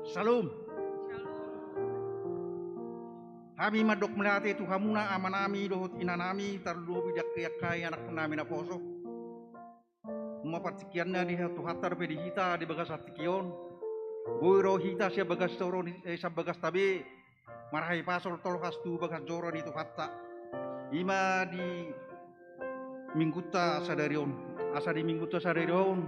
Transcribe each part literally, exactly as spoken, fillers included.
Shalom. Hami mandok mauliate tu hamuna amanami dohot inanami, tarlumobi di angka i angka i anaknami naposo. Nunga partingkianna di Tuhanta dope di hita di bagasan tingki on. Boi ro hita sian bagas joro ni, eh, sian bagasta be, marhahipason tolhas tu bagas joro ni Tuhanta. I ma di minggunta sadari on. Asa di minggunta sadari on,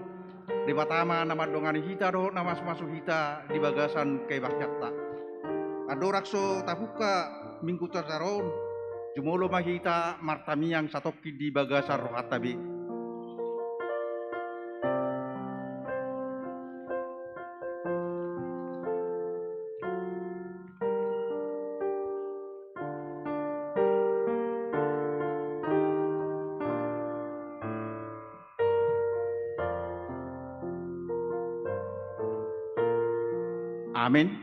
Debata ma na mandongani hita dohot na mamasumasu hita di bagasan kebangsanta. Andorang so tabuka minggunta sadari on, jumolo ma hita martangiang satongkin di bagasan rohanta be. Amen.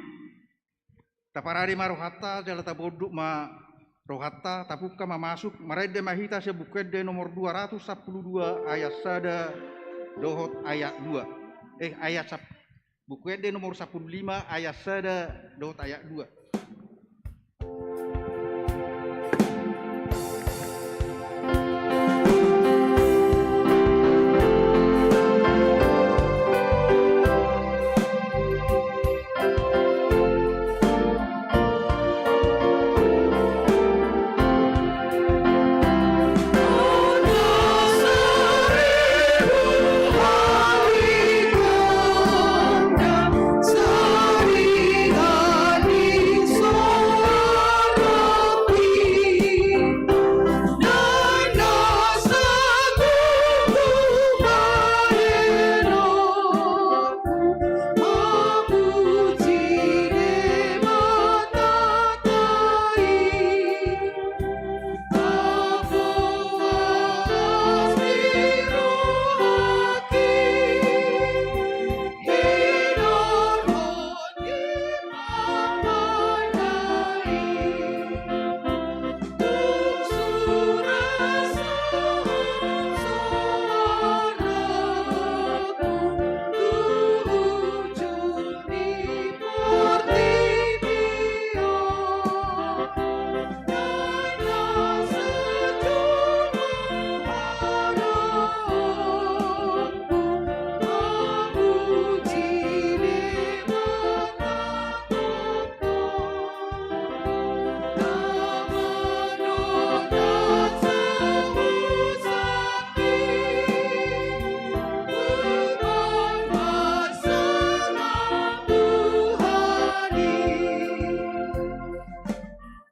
Taparade ma rohanta, jala tabonduk ma rohanta, tabuka ma masuk, marende ma hita sian Buku Ende nomor dua ratus sampulu dua ayat sada dohot ayat dua. Eh, ayat sap-, Buku Ende nomor sampulu lima ayat sada dohot ayat dua.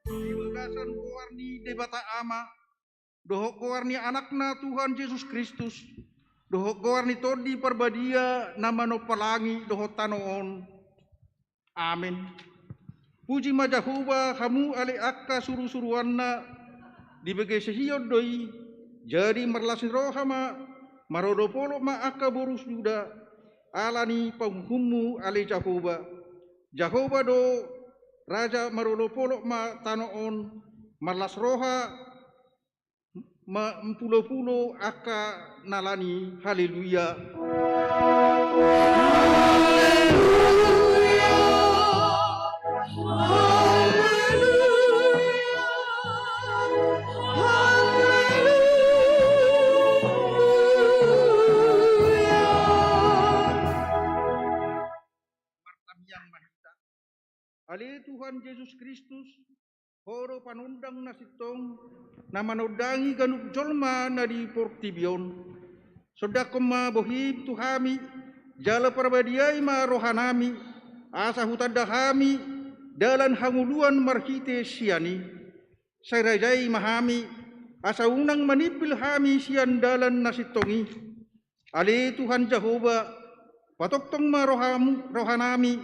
Di bagasan goar ni Debata Ama, dohot goar ni Anakna Tuhan Jesus Kristus, dohot goar ni Tondi Parbadia na manompa langit dohot tano on. Amen. Puji ma Jahowa, hamu ale angka surusuruanna, dibege si Sion do i. Jadi marlas ni roha ma, marolopolop ma angka boru Juda, ala ni panguhummu ale Jahowa. Jahowa do Raja, marolopolop ma tano on, marlas roha ma mpulopulo angka na ala ni. Haleluya. Haleluya. Haleluya. Haleluya. Martangiang ma hita. Ale Tuhan Jesus Kristus, Ho do panondang na sintong, na manondangi ganup jolma na di portibi on. Sondanghon ma bohim tu hami, jala parbadiai ma rohanami, asa hutanda hami dalan hangoluan marhite sian i. Sai rajai ma hami, asa unang manimpil hami sian dalan na sintong i. Ale Tuhan Jahowa, patongtong ma rohamu, rohanami,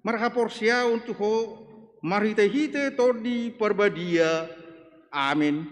marhaporseaon tu Ho, marhitehite Tondi Parbadia. Amen.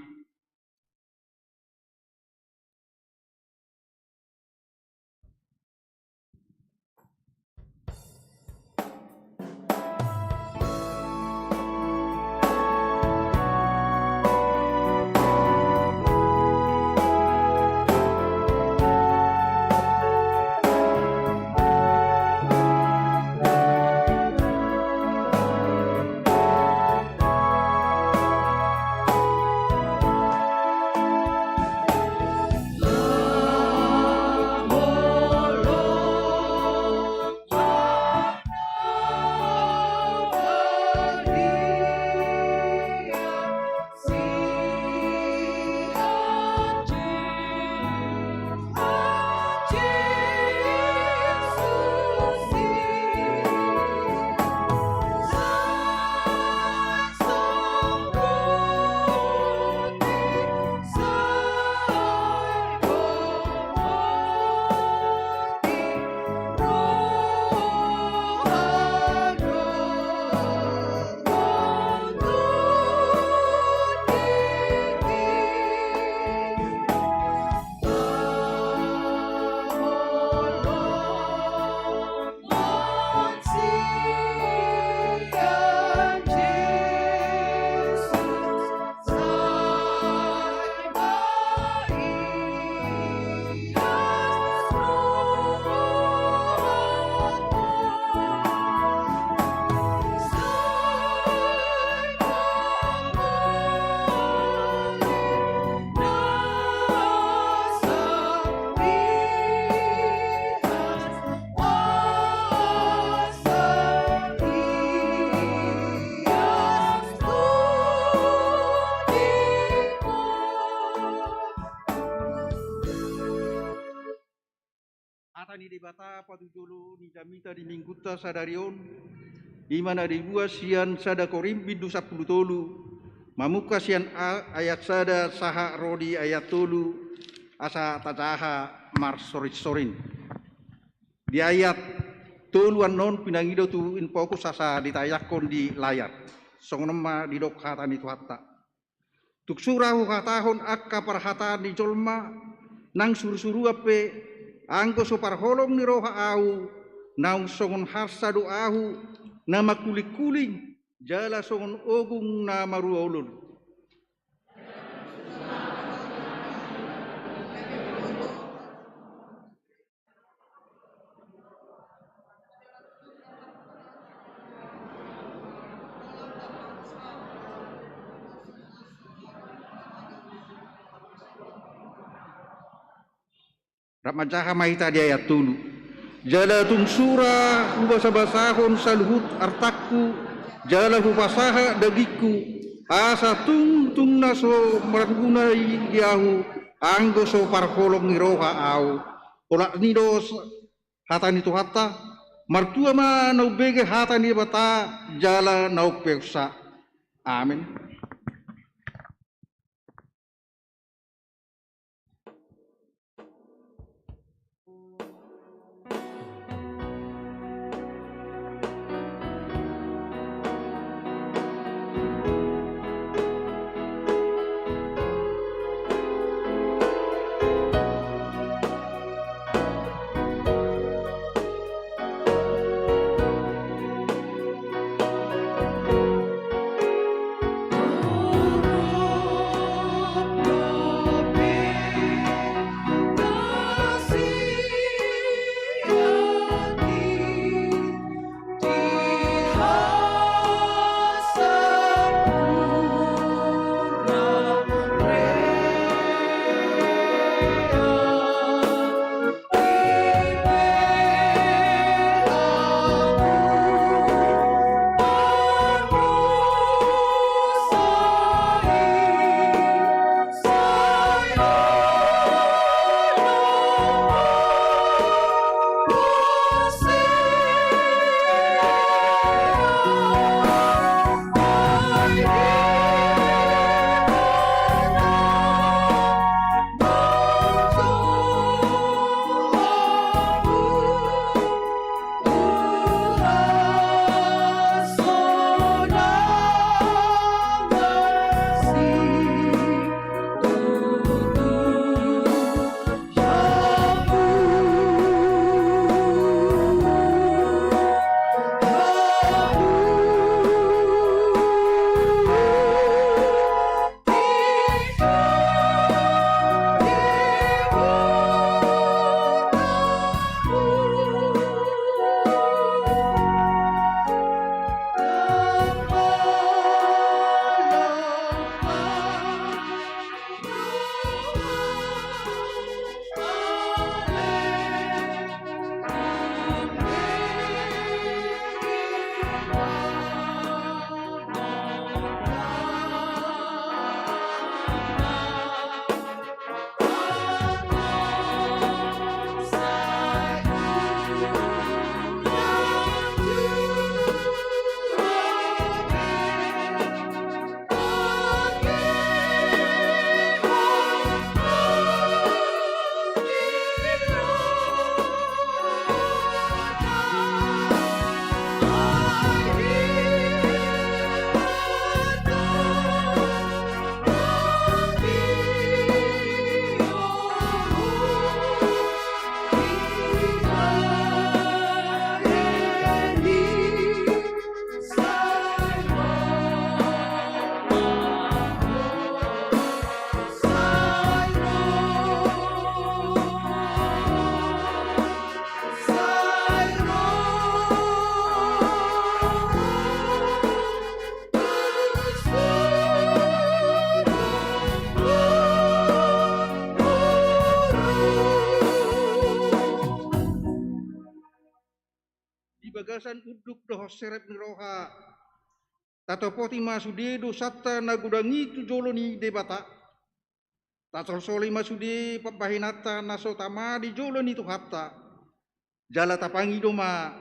Hata ni Debata patujolo ni jamita di minggunta sadari on, i ma na dibuat sian sada Korint bindu sampulu tolu, mamungka sian a-, ayat sada sahat ro di ayat tolu, asa tajaha marsorinsorin. Di ayat tolu annon pinangido tu infokus asa ditayangkon di layar. Songon on ma didok hata ni Tuhanta. Tung sura huhatahon angka parhataan ni jolma, nang surusuruan pe, anggo so parholong ni roha ahu, naung songon harsa do ahu, na mangkulingkuling, jala songon ogung na maruaulul. Rap manjaha ma hita di ayat tolu. Jala tung sura hubasabasahon saluhut artangku, jala hupasahat dagingku, asa tung, tung na so marguna i di ahu, anggo so parholong ni roha ahu. Olat ni dos hata ni Tuhanta, martua ma na umbege hata ni Debata jala na umpeopsa. Amen. Di bagasan unduk dohot serep ni roha, tatopoti ma sude dosanta na godang i tu jolo ni Debata. Tasolsoli ma sude pambahenanta na so tama di jolo ni Tuhanta. Jala tapangido ma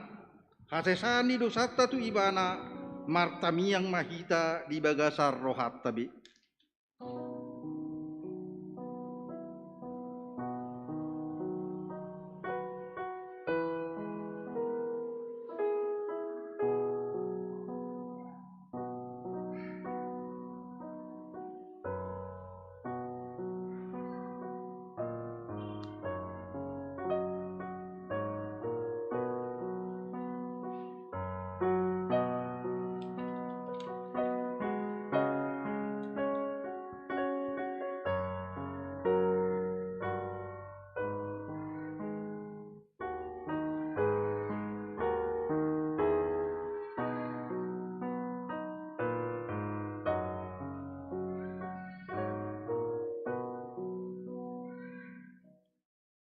hasesaan ni dosanta tu Ibana, martangiang ma hita di bagasan rohanta be.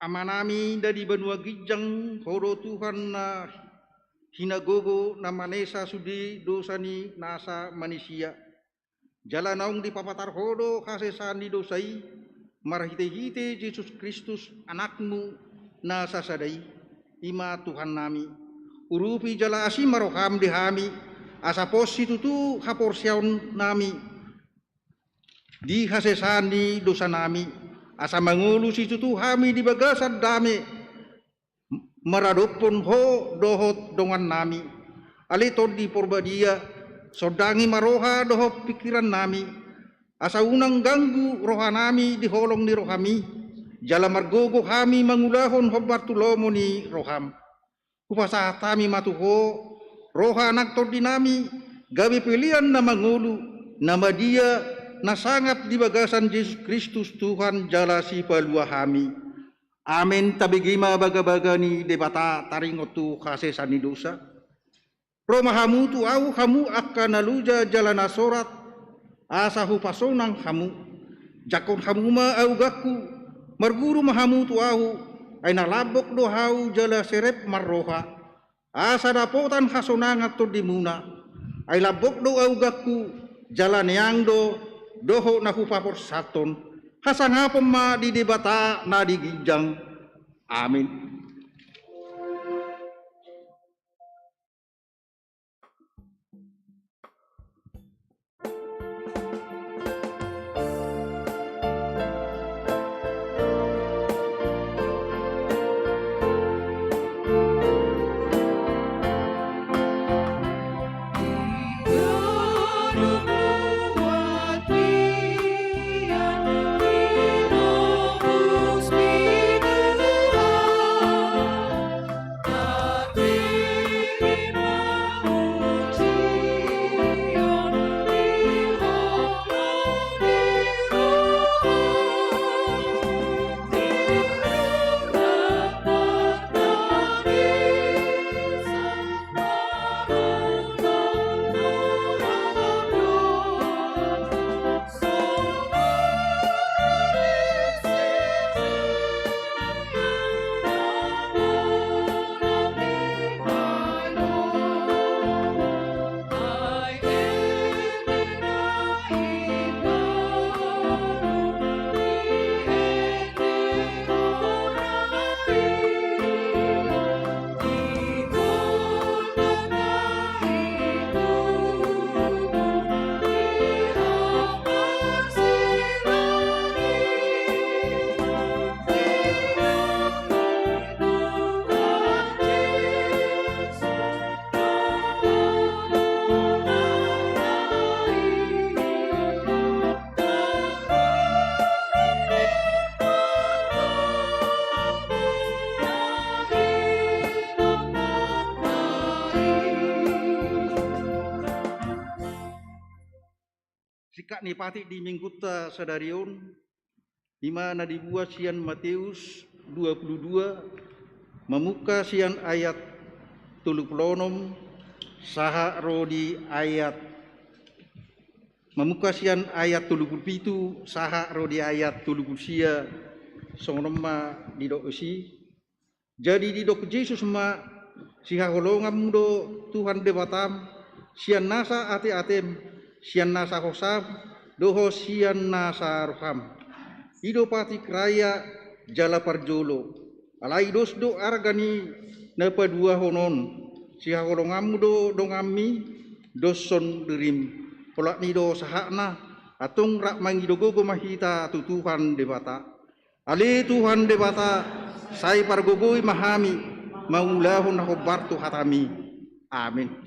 Amanami na di banua ginjang, Ho do Tuhan na hinagogo na manesa sude dosa ni nasa manisia. Jala naung dipapatar Ho do hasesaan ni dosa i, marhitehite Jesus Kristus, Anakmu na sasada i, i ma Tuhannami. Urupi jala asi ma roham di hami, asa pos situtu haporseaonnami di hasesaan ni dosanami, asa mangolu situtu hami di bagasan dame, maradophon Ho dohot dongannami. Ale Tondi Porbadia, sondangi ma roha dohot pingkirannami, asa unang ganggu rohanami di holong ni rohami, jala margogo hami mangulahon hombar tu lomo ni roham. Hupasahat hami ma tu Ho roha nang tondinami, gabe pelean na mangolu, na madia, na sangap di bagasan Jesus Kristus Tuhan jala Sipalua hami. Amen. Tabege ma bagabaga ni Debata taringot tu hasesaan ni dosa. Ro ma hamu tu ahu, hamu angka na loja jala na sorat, asa hupasonang hamu. Jangkon hamu ma augangku, marguru ma hamu tu ahu, ai na lambok do ahu jala serep marroha. Asa dapotan hasonangan tondimuna, ai lambok do augangku, jala neang do dohot na hupaporsanton. Hasangapon ma di Debata na di ginjang. Amen. Singkat ni patik di minggunta sadari on, i ma na dibuat sian Mateus dua puluh dua, mamungka sian ayat tolu puluh onom, sahat ro di ayat, mamungka sian ayat tolu puluh pitu, sahat ro di ayat tolu puluh sia, songon on ma didok disi. Jadi didok Jesus ma, sihaholonganmu do Tuhan Debatam, sian nasa ateatem, sian nasa hosam, dohot sian nasa roham. I do patik raia jala parjolo. Alai dos do arga ni na paduahon on, sihaholonganmu do donganmi, doshon dirim. Holan i do sahatna, antong rap mangido gogo ma hita tu Tuhan Debata. Ale Tuhan Debata, sai pargogoi ma hami, mangulahon na hombar tu hatami. Amin.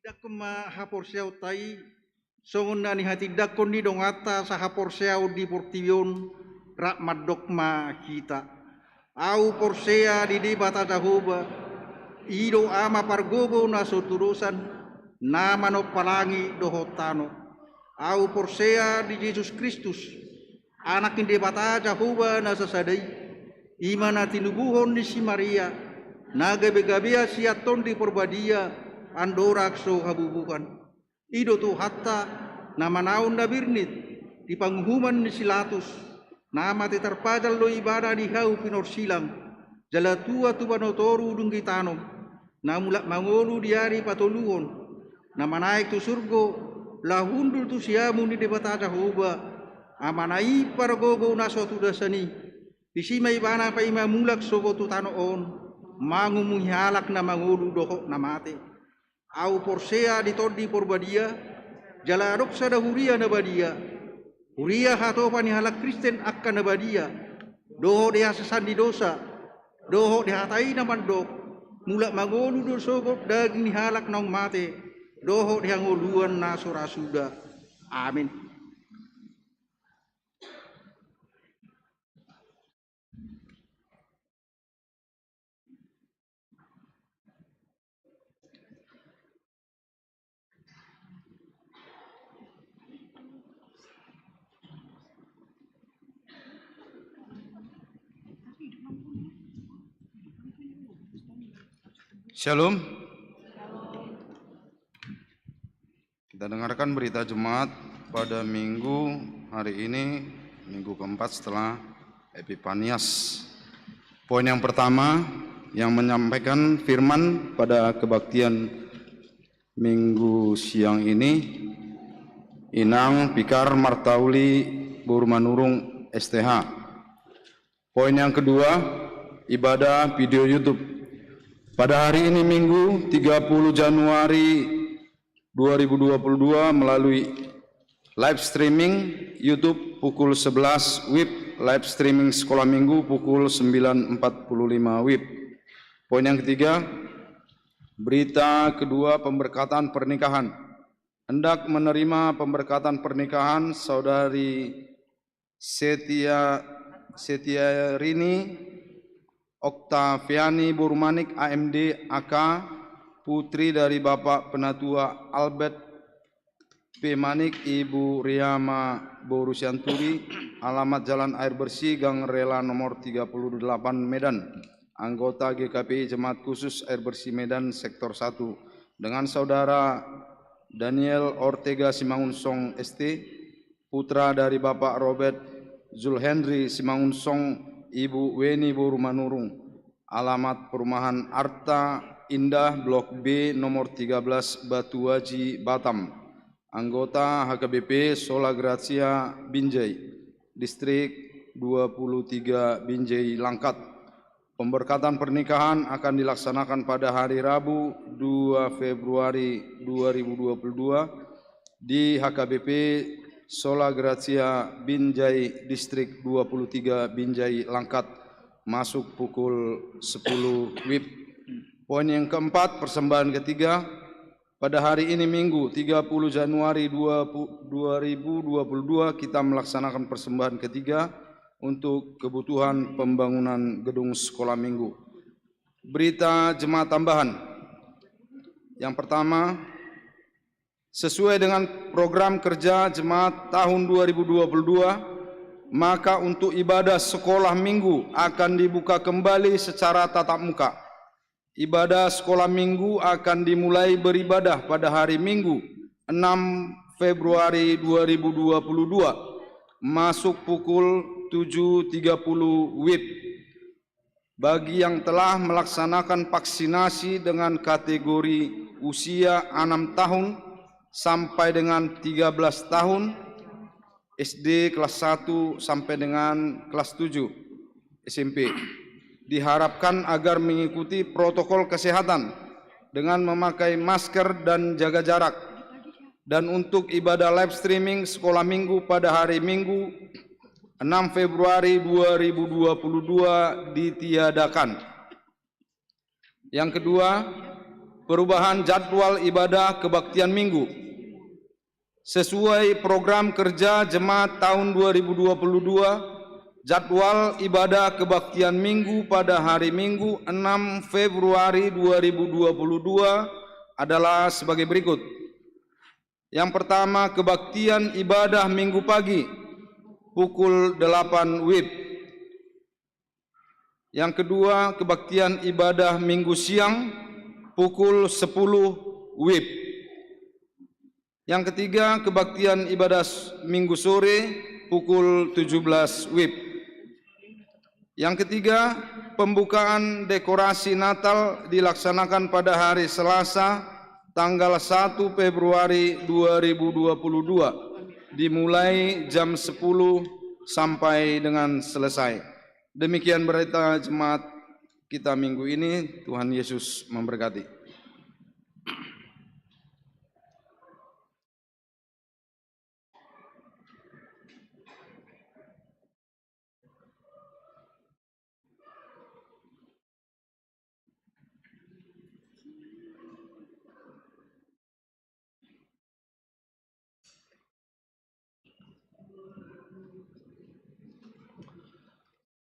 Hatindangkon ma haporseaonta i, songon na nihatindangkon ni donganta sahaporseaon di portibi on, rap mandok ma hita. Ahu porsea di Debata Jahowa, i do Ama pargogo na so tudosan, na manompa langit dohot tano. Ahu porsea di Jesus Kristus, Anak ni Debata Jahowa na sasada i, i ma na tinubuhon ni si Maria, na gabegabean sian Tondi Porbadia, andorang so habubuhan. I do Tuhanta, na manaon na birnit di panguhuman ni si Latus, na mate tarpajal do Ibana di hau pinorsilang, jala tua tu banua toru dung ditanom, na mulak mangolu di ari patoluhon, na manaek tu surgo, laho hundul tu siamun ni Debata Jahowa, Amana i pargogo na so tudosan i. Disi ma Ibana paima mulak sogot tu tano on, manguhumi halak na mangolu dohot na mate. Ahu porsea di Tondi Porbadia, jala adong sada huria na badia, huria hatopan ni halak Kristen angka na badia, dohot di hasesaan ni dosa, dohot di hata i na mandok, mulak mangolu do sogot daging ni halak naung mate, dohot di hangoluan na so ra suda. Amin. Shalom. Kita dengarkan berita jemaat Pada minggu hari ini, minggu keempat setelah Epipanias. Poin yang pertama, yang menyampaikan firman pada kebaktian minggu siang ini, Inang Pikar Martauli Boru Manurung, S T H. Poin yang kedua, ibadah video YouTube. Pada hari ini Minggu, tiga puluh Januari dua ribu dua puluh dua, melalui live streaming YouTube pukul sebelas wib, live streaming Sekolah Minggu pukul sembilan empat puluh lima wib. Poin yang ketiga, berita kedua, pemberkatan pernikahan. Hendak menerima pemberkatan pernikahan Saudari Setia, Setia Rini Oktaviani Boru Manik, A M D, A K, putri dari Bapak Penatua Albert P Manik, Ibu Riama Boru Sianturi, alamat Jalan Air Bersih, Gang Rela nomor tiga puluh delapan, Medan. Anggota G K P I Jemaat Khusus Air Bersih Medan, Sektor satu, dengan Saudara Daniel Ortega Simangunsong, S T, putra dari Bapak Robert Zulhenry Simangunsong, Ibu Weni Boru Manurung, alamat Perumahan Arta Indah, Blok B, nomor tiga belas, Batu Aji, Batam. Anggota H K B P Sola Gratia Binjai, Distrik dua puluh tiga Binjai, Langkat. Pemberkatan pernikahan akan dilaksanakan pada hari Rabu, dua Februari dua ribu dua puluh dua, di H K B P Sola Gratia Binjai, Distrik dua puluh tiga Binjai, Langkat, masuk pukul sepuluh wib. Poin yang keempat, persembahan ketiga. Pada hari ini Minggu, tiga puluh Januari dua pu-, dua ribu dua puluh dua, kita melaksanakan persembahan ketiga untuk kebutuhan pembangunan gedung sekolah minggu. Berita jemaat tambahan. Yang pertama, sesuai dengan program kerja jemaat tahun dua ribu dua puluh dua, maka untuk ibadah sekolah minggu akan dibuka kembali secara tatap muka. Ibadah sekolah minggu akan dimulai beribadah pada hari Minggu, enam Februari dua ribu dua puluh dua, masuk pukul tujuh tiga puluh wib. Bagi yang telah melaksanakan vaksinasi dengan kategori usia enam tahun sampai dengan tiga belas tahun, S D kelas satu sampai dengan kelas tujuh, S M P, diharapkan agar mengikuti protokol kesehatan dengan memakai masker dan jaga jarak. Dan untuk ibadah live streaming sekolah minggu pada hari Minggu, enam Februari dua ribu dua puluh dua, ditiadakan. Yang kedua, perubahan jadwal ibadah kebaktian Minggu. Sesuai program kerja jemaat tahun dua ribu dua puluh dua, jadwal ibadah kebaktian Minggu pada hari Minggu, enam Februari dua ribu dua puluh dua, adalah sebagai berikut. Yang pertama, kebaktian ibadah Minggu pagi pukul delapan wib. Yang kedua, kebaktian ibadah Minggu siang pukul sepuluh wib. Yang ketiga, kebaktian ibadah s-, Minggu sore pukul tujuh belas wib. Yang ketiga, pembukaan dekorasi Natal dilaksanakan pada hari Selasa, tanggal satu Februari dua ribu dua puluh dua, dimulai jam sepuluh sampai dengan selesai. Demikian berita jemaat kita minggu ini. Tuhan Yesus memberkati.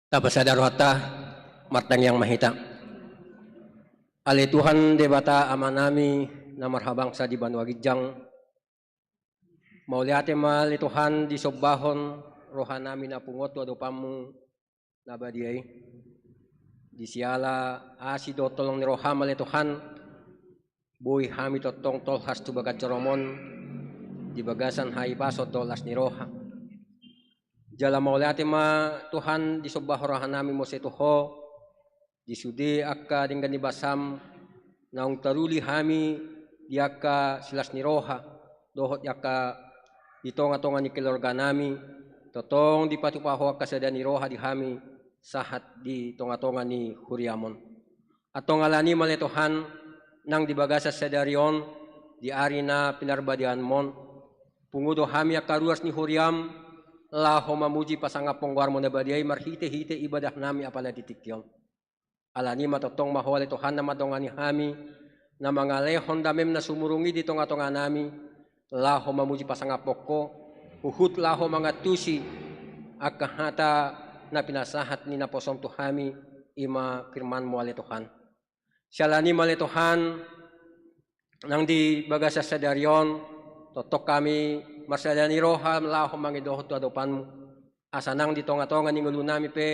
Tapasada rohanta, martangiang ma hita. Ale Tuhan Debata Amanami na marhabangsa di banua ginjang, mauliate ma ale Tuhan disombahon rohanami na pungu tu adopanMu na badia i. Di siala asi dohot holong ni rohaM ale Tuhan, boi hami tongtong tolhas tu bagas joroM on, di bagasan hahipason dohot las ni roha. Jala mauliate ma Tuhan, disombahon rohanami muse tu Ho, di sude angka denggan ni basaM, naung taruli hami di angka silas ni roha, dohot di angka di tonga-tonga ni keluarganami, tongtong dipatupa Ho angka sada ni roha di hami, sahat di tonga-tonga ni huriaM on. Antong alani ma ale Tuhan, nang di bagasan sadari on, di ari na pinarbadiaonMon, pungu do hami angka ruas ni huriaM, laho mamuji pasangaphon goarMu na badia i marhite-hite ibadahnami apala di tingki on. Alani ma tongtong ma Ho ale Tuhan na mandongani hami, na mangalehon dameM na sumurung i di tonga-tonganami, laho mamuji pasangaphon Ho, huhut laho mangantusi angka hata na pinasahat ni naposoM tu hami, i ma firmanMu ale Tuhan. Siala ni i ma ale Tuhan, nang di bagasan sadari on, tongtong hami marsada ni roha laho mangido Ho tu adopanMu. Asa nang di tonga-tonga ni ngolunami pe,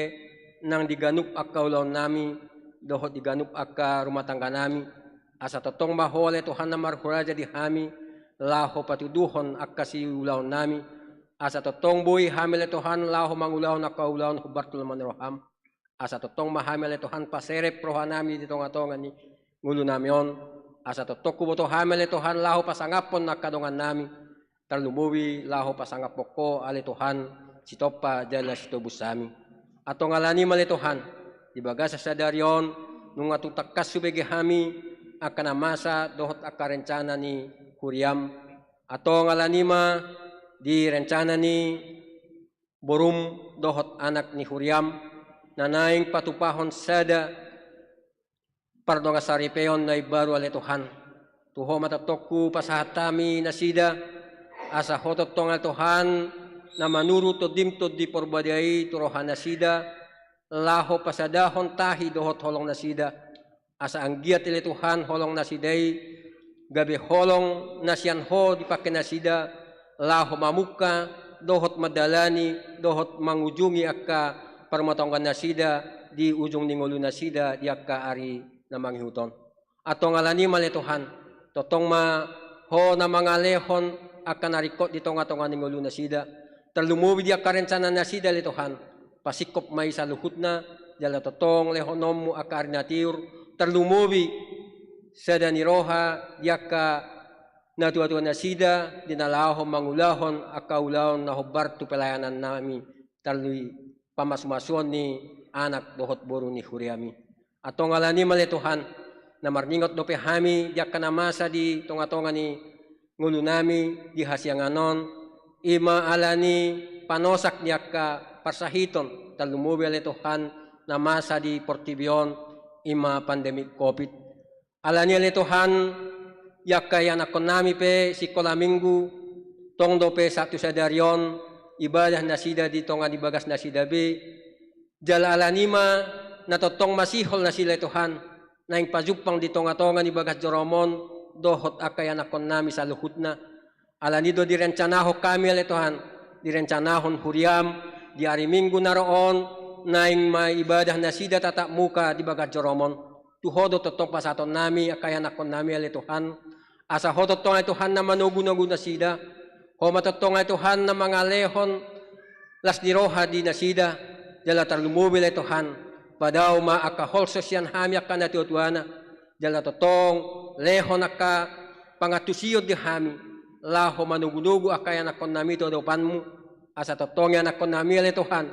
nang di ganup angka ulaonnami, dohot di ganup angka rumah tangganami, asa tongtong ma Ho ale Tuhan na marhuraja di hami, laho patuduhon angka siulaonnami, asa tongtong boi hami ale Tuhan laho mangulahon angka ulaon hombar tu lomo ni rohaM. Asa tongtong ma hami ale Tuhan paserep rohanami di tonga-tonga ni ngolunami on. Asa tongtong huboto hami ale Tuhan laho pasangaphon angka dongannami. Tarlumobi laho pasangaphon Ho ale Tuhan, sitompa jala sitobus hami. Antong alani i ma ale Tuhan, di bagasan sadari on, nunga tung tangkas hubege hami angka na masa dohot angka rencana ni huriaM. Antong alani i ma di rencana ni boruM dohot anak ni huriaM, na naeng patupahon sada pardongansaripeon na imbaru ale Tuhan. Tu Ho ma tongtong hupasahat hami nasida, asa Ho tongtong ale Tuhan, na manuru TondiM Tondi Porbadia i tu rohanasida, laho pasadahon tahi dohot holongnasida, asa anggiat ale Tuhan holongnasida i, gabe holong na sian Ho dipangke nasida, laho mamungka, dohot mandalani, dohot mangujungi angka parrumatanggaonnasida, di ujung ni ngolunasida, di angka ari na mangihut on. Antong alani i ma ale Tuhan, tongtong ma Ho na mangalehon angka na ringkot di tonga-tonga ni ngolunasida, tarlumobi di angka rencananasida ale Tuhan, pasingkop ma i saluhutna, jala tongtong lehononMu angka ari na tiur, tarlumobi sada ni roha di angka natua-tuanasida, di na laho mangulahon angka ulaon na hombar tu pelayanannami, tarlumobi pamasu-masuon ni anak dohot boru ni huriaMi. Antong alani i ma ale Tuhan, na marningot dope hami di angka na masa di tonga-tonga ni ngolunami di hasiangan on, i ma alani panosak ni angka parsahiton, tarlumobi ale Tuhan, na masa di portibi on, i ma pandemi Covid. Alani i ale Tuhan, di angka ianakkonnami pe sikola minggu, tong dope sahat tu sadari on, ibadah nasida di tonga ni bagas nasida be, jala alani i ma na tongtong masihol nasida ale Tuhan, naeng pajumpang di tonga-tonga ni bagas joroM on, dohot angka ianakkonnami saluhutna. Alani i do direncanahon hami ale Tuhan, direncanahon huriaM, di ari minggu na ro on, naeng maibadah nasida tatap muka di bagas joroM on. Tu Ho do tongtong pasahatonnami angka ianakkonnami ale Tuhan, asa Ho tongtong ale Tuhan na manogu-nogu nasida, Ho ma tongtong ale Tuhan na mangalehon las ni roha di nasida, jala tarlumobi ale Tuhan, padao ma angka holso sian hami angka natua-tuana, jala tongtong lehon angka pangantusion di hami, laho manogu-nogu angka ianakkonnami tu adopanMu, asa tongtong ianakkonnami ale Tuhan,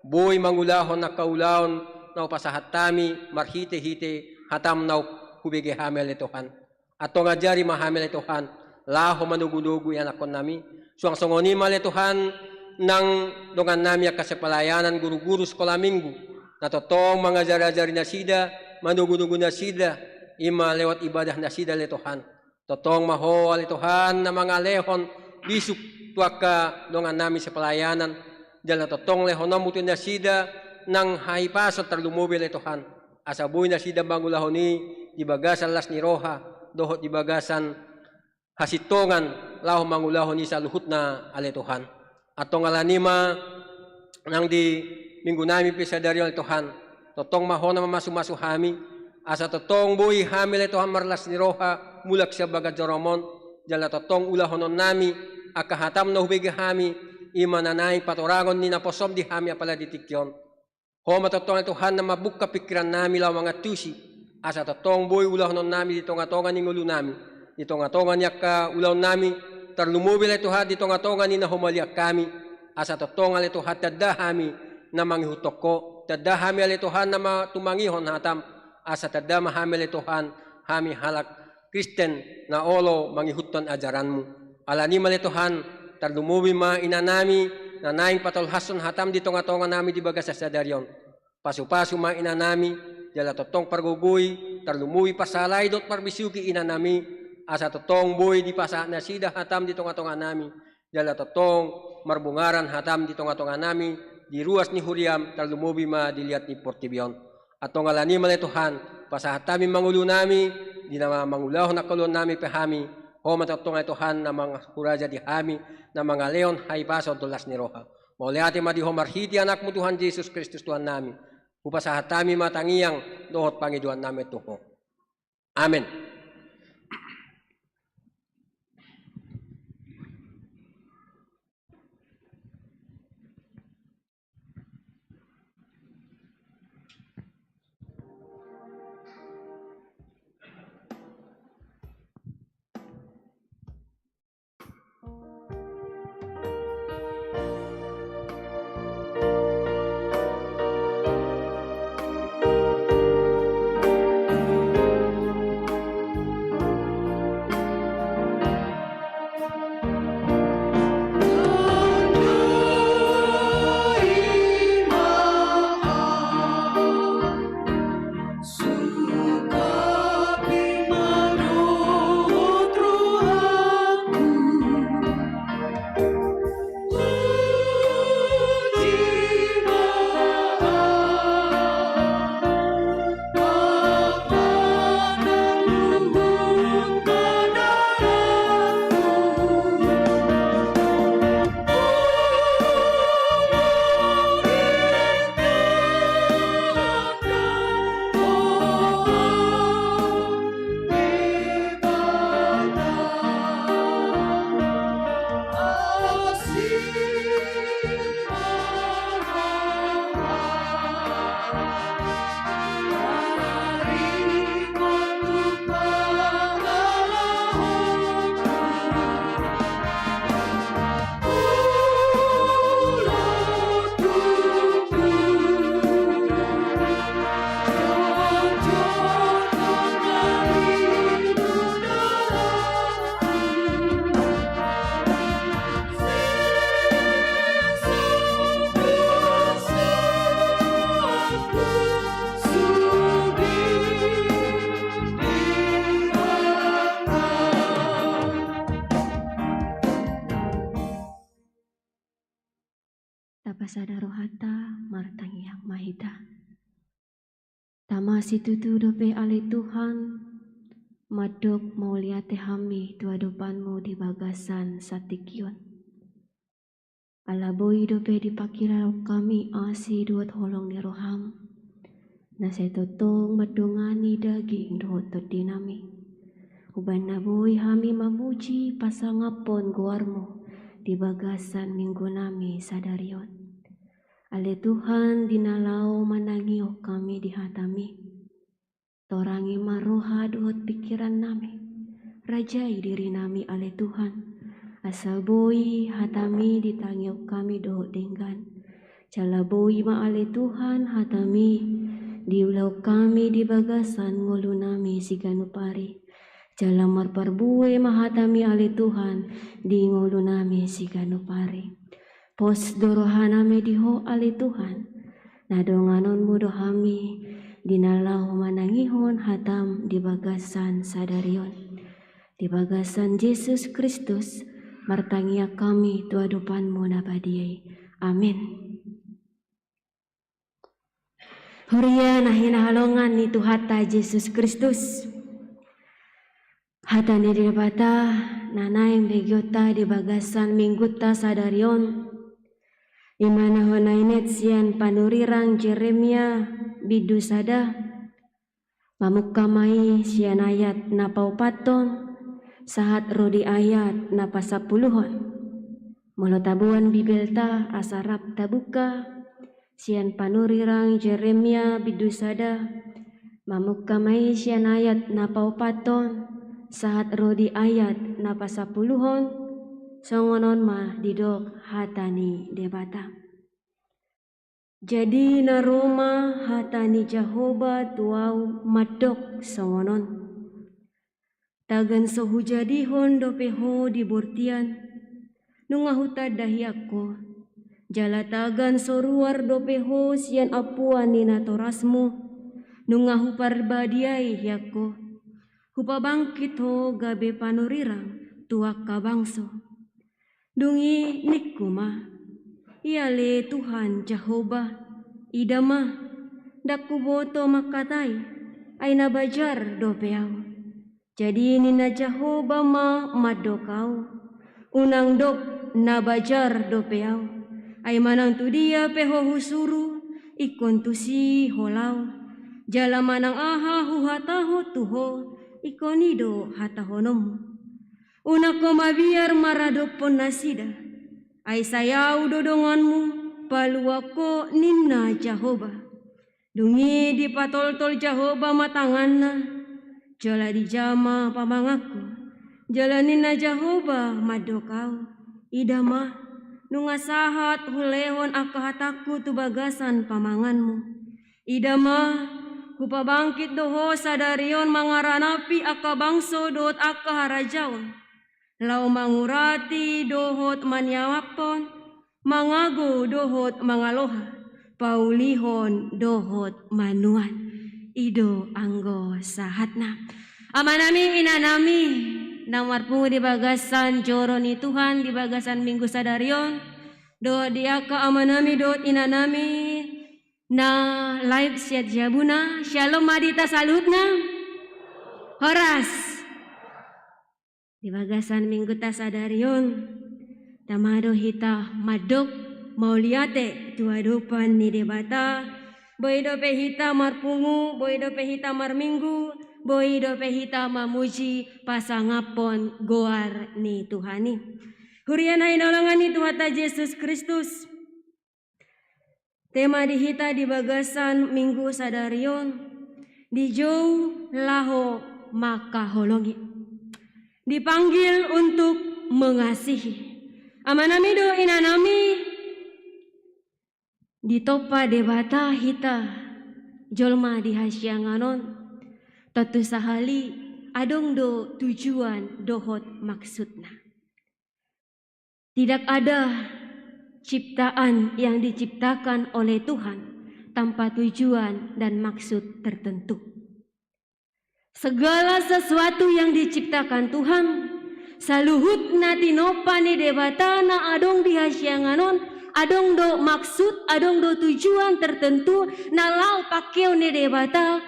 boi mangulahon angka ulaon na hupasahat hami marhite-hite hataM na hubege hami ale Tuhan. Antong ajari ma hami ale Tuhan, laho manogu-nogu ianakkonnami, suang songon i ma ale Tuhan, nang dongannami angka sipelayanan guru-guru sikola minggu, na tongtong mangajari-ajari nasida, manogu-nogu nasida, i ma lewat ibadah nasida ale Tuhan. Tongtong ma Ho ale Tuhan na mangalehon bisuk tu angka dongannami sipelayanan, jala tongtong lehononMu tu nasida nang hahipason tarlumobi ale Tuhan, asa boi nasida mangulahon i di bagasan las ni roha, dohot di bagasan hasintongan laho mangulahon i saluhutna ale Tuhan. Antong alani i ma nang di minggunami pe sadari on ale Tuhan, tongtong ma Ho na mamasu-masu hami, asa tongtong boi hami ale Tuhan marlas ni roha, mulak sian bagas joroM on, jala tongtong ulahononnami angka hatam na hubege hami, i ma na naeng patorangon ni naposom di hami apala di tingki on. Ho ma tongtong ale Tuhan na mambuka pingkiran nami laho mangantusi, asa tongtong boi ulahonon nami di tongatonga ni ngolu nami, di tongatonga ni angka ulaon nami, tarlumobi ale Tuhan di tongatonga ni na humaliang hami, asa tongtong ale Tuhan tanda hami na mangihuthon Ho, tanda hami ale Tuhan na ma-, tumangihon hatam, asa tanda ma hami ale Tuhan, hami halak Kristen na olo mangihuthon ajaranMu. Alani i ma ale Tuhan, tarlumobi ma ina nami, na naeng patolhashon hatam di tongatonga nami di bagasan sadari on. Pasupasu ma ina nami, jala tongtong pargogoi, tarlumobi pasahalai dohot parbisuhi ina nami, asa tongtong boi dipasahat nasida hatam di tongatonga nami, jala tongtong marbungaran hatam di tongatonga nami, di ruas ni huriaM, tarlumobi ma di liat ni portibi on. Antong alani i ma ale Tuhan, pasahat hami ma ngolu nami, di na mangulahon angka ulaon nami pe hami, Ho ma tongtong ale Tuhan na manghuraja di hami, na mangalehon hahipason dohot las ni roha. Mauliate ma di Ho marhite AnakMu Tuhan Jesus Kristus Tuhan nami. Hupasahat hami ma tangiang dohot pangidoan nami tu Ho. Amen. Tapasada rohanta, martangiang ma hita. Tama situtu dope ale Tuhan, mandok mauliate hami tu adopanMu di bagasan satingki on. Ala boi dope dipangkilala hami asi dohot holong ni rohaM, na sai tongtong mandongani daging dohot tondi nami. Umbahen na boi hami mamuji pasangaphon goarMu di bagasan minggu nami sadari on. Ale Tuhan, di na laho manangihon hami di hataMi, torangi ma roha dohot pingkiran nami. Rajai diri nami ale Tuhan, asa boi hataMi ditangihon hami dohot denggan. Jala boi ma ale Tuhan hataMi diulahon hami di bagasan ngolu nami siganup ari. Jala marparbue ma hataMi ale Tuhan di ngolu nami siganup ari. Pos do roha nami di Ho ale Tuhan, na donganonMu do hami di na laho manangihon hataM di bagasan sadari on. Di bagasan Jesus Kristus martangiang hami tu adopanMu na badia i. Amen. Huria na hinaholongan ni Tuhanta Jesus Kristus. Hata ni Debata na naeng begeonta di bagasan minggunta sadari on, i ma na hona inet sian panurirang Jeremia bindu sada, mamungka ma i sian ayat na paopathon sahat ro di ayat na pasampuluhon. Molo taboan Bibelta asa rap tabuka, sian panurirang Jeremia bindu sada, mamungka ma i sian ayat na paopathon, sahat ro di ayat na pasampuluhon, songon on ma didok hata ni Debata. Jadi na ro ma hata ni Jahowa tu ahu mandok songon on: Tagan so hujadihon dope ho di bortian, nunga hutanda hian ho. Jala tagan so ruar dope ho sian ampuan ni natorasmu, nunga huparbadiai hian ho. Hupabangkit ho gabe panurirang tu angka bangso. Dung i ningku ma: Ia ale Tuhan Jahowa, ida ma, ndang huboto mangkatai, ai na bajar dope ahu. Jadi ninna Jahowa ma mandok ahu: Unang dok na bajar dope ahu, ai manang tu dia pe ho husuru, ingkon tusi ho laho. Jala manang aha huhatahon tu ho, ingkon i do hatahononmu. Unang ho mabiar maradophon nasida, ai sai ahu do donganmu, paluahon ho, ninna Jahowa. Dung i dipatoltol Jahowa ma tanganna, jala dijama pamanganku. Jala ninna Jahowa mandok ahu: Ida ma, nunga sahat hulehon angka hatangku tu bagasan pamanganmu. Ida ma, hupabangkit do ho sadari on mangaranapi angka bangso dohot angka harajaon, laho mangurati dohot maniaphon, mangago dohot mangaloha, paulihon dohot manuan. I do anggo sahatna. Amanami, inanami, na marpungu di bagasan joro ni Tuhan di bagasan Minggu sadari on, dohot di angka amanami dohot inanami na live sian jabuna, syalom ma di hita saluhutna. Horas. Di bagasan Mingguta sadari on, tama do hita mandok mauliate tu adopan ni Debata, boi dope hita marpungu, boi dope hita marminggu, boi dope hita mamuji pasangaphon goar ni Tuhan i. Huria na hinaholongan ni Tuhanta Jesus Kristus, tema di hita di bagasan Minggu sadari on, dijou laho mangkaholongi. Dipanggil untuk mengasihi. Amanami dohot inanami, ditompa Debata hita jolma di hasiangan on, tontu sahali adong do tujuan dohot maksudna. Tidak ada ciptaan yang diciptakan oleh Tuhan tanpa tujuan dan maksud tertentu. Segala sesuatu yang diciptakan Tuhan, saluhut na tinompa ni Debata na adong di hasiangan on, adong do maksud, adong do tujuan tertentu na laho pangkeon ni Debata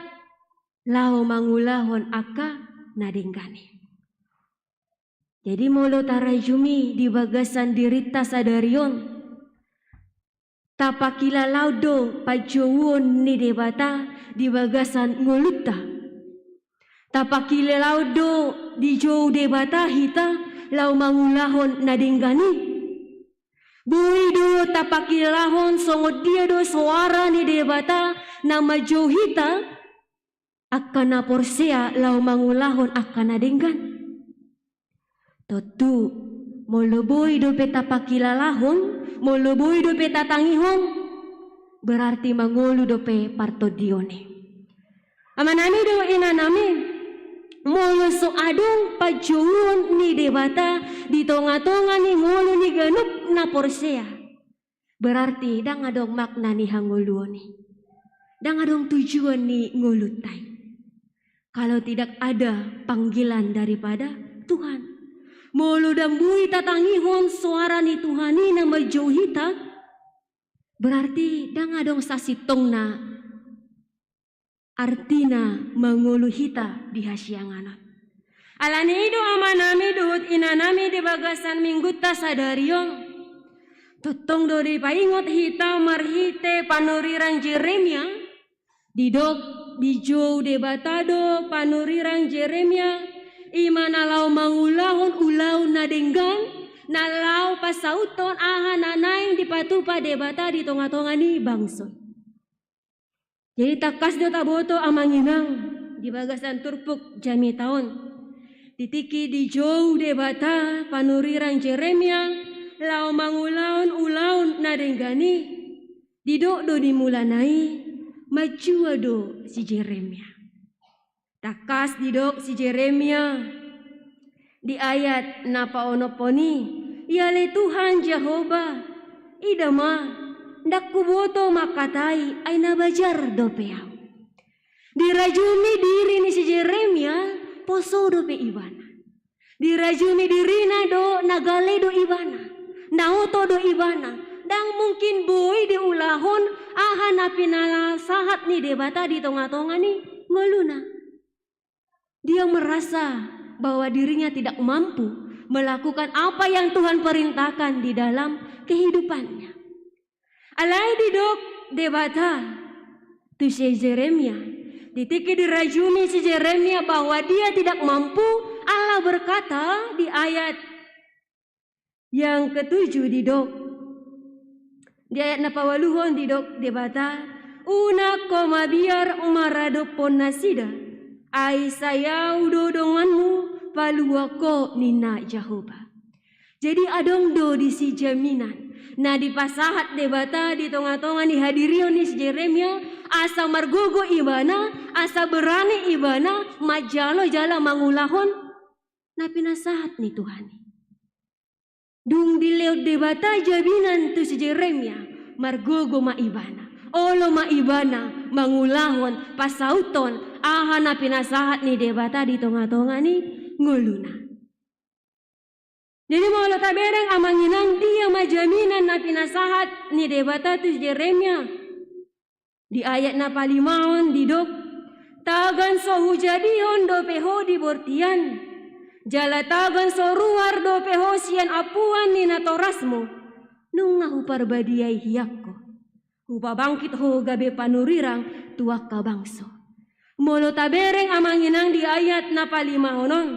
laho mangulahon angka na denggan i. Jadi molo tarajumi di bagasan dirinta sadari on, tapangkilalaon do panjouon ni Debata di bagasan ngolunta. Tapangkilalaon do dijou Debata hita laho mangulahon na denggan i. Boi do tapangkilalahon songon dia do soara ni Debata na manjou hita, angka na porsea laho mangulahon angka na denggan. Tontu, molo boi dope tapangkilalahon, molo boi dope tatangihon, berarti mangolu dope partondion i. Amanami dohot inanami, molo so adong panjouon ni Debata di tongatonga ni ngolu ni ganup na porsea, berarti ndang adong makna ni hangoluon i. Ndang adong tujuan ni ngolunta i. Kalau tidak ada panggilan daripada Tuhan. Molo ndang boi tatangihon soara ni Tuhan i na manjou hita, berarti ndang adong sasintongna artina mangolu hita di hasiangan on. Alani i do amanami dohot inanami di bagasan Mingguta sadari on, tongtong do dipaingot hita marhite panurirang Jeremia, didok, dijou Debata do panurirang Jeremia, i ma na laho mangulahon ulaon na denggan, na laho pasauthon aha na naeng dipatupa Debata di tonga-tonga ni bangso i. Jadi tangkas do taboto amang inang di bagasan turpuk jamita on. Di tingki dijou Debata panurirang Jeremia laho mangulahon ulaon na denggan i, didok do di mulana i, manjua do si Jeremia. Tangkas didok si Jeremia di ayat na paonomhon i, ia ale Tuhan Jahowa, ida ma, ndang huboto mangkatai ai na bajar dope ahu. Dirajumi diri ni si Jeremia, poso dope ibana. Dirajumi dirina do na gale do ibana, na oto do ibana, ndang mungkin boi diulahon aha na pinasahat ni Debata di tonga-tonga ni ngoluna. Dia merasa bahwa dirinya tidak mampu melakukan apa yang Tuhan perintahkan di dalam kehidupannya. Alai didok Debata tu si Jeremia, di tingki dirajumi si Jeremia bahwa dia tidak mampu, Allah berkata di ayat yang ketujuh didok, di ayat na paualuhon didok Debata, unang ho mabiar maradophon nasida, ai sai Ahu do donganmu, paluahon ho ninna Jahowa. Jadi adong do disi jaminan na dipasahat Debata di tonga-tonga ni hadirion ni si Jeremia, asa margogo ibana, asa berani ibana manjalo jala mangulahon na pinasahat ni Tuhan i. Dung dilehon Debata jaminan tu si Jeremia, margogo ma ibana, olo ma ibana mangulahon, pasauthon aha na pinasahat ni Debata di tonga-tonga ni ngoluna. Jadi molo tabereng amang inang, dia ma jaminan na pinasahat ni Debata tu si Jeremia. Di ayat na palimaon didok, tagan so hujadihon dope ho di bortian, jala tagan so ruar dope ho sian ampuan ni natorasmu, nunga huparbadiai hian ho. Hupabangkit ho gabe panurirang tu angka bangso. Molo tabereng amang inang di ayat na palimaon on,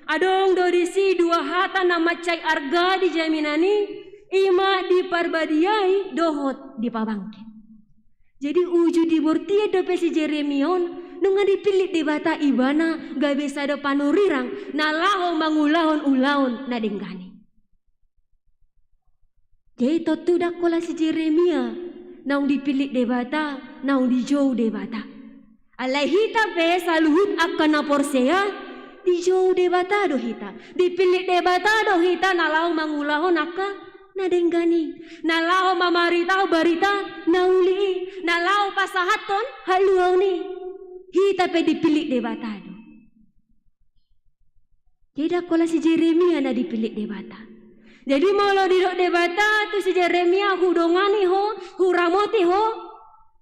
adong do disi dua hata na mansai arga di jaminan i, ima diparbadiai dohot dipabangkit. Jadi uju di bortian dope si Jeremia on, nunga dipillit Debata ibana gabe sada panurirang na laho mangulahon ulaon na denggan i. Jadi tontu ndang holan si Jeremia naung dipillit Debata, naung dijou Debata. Alai hita pe saluhut angka na porsea, dijou Debata do hita, dipillit Debata do hita na laho mangulahon angka na denggan i, na laho mamaritahon barita na uli i, na laho pasahathon haluaon i. Hita pe dipillit Debata do. Jadi ndang holan si Jeremia na dipillit Debata. Jadi molo didok Debata tu si Jeremia, hudongani ho, huramoti ho,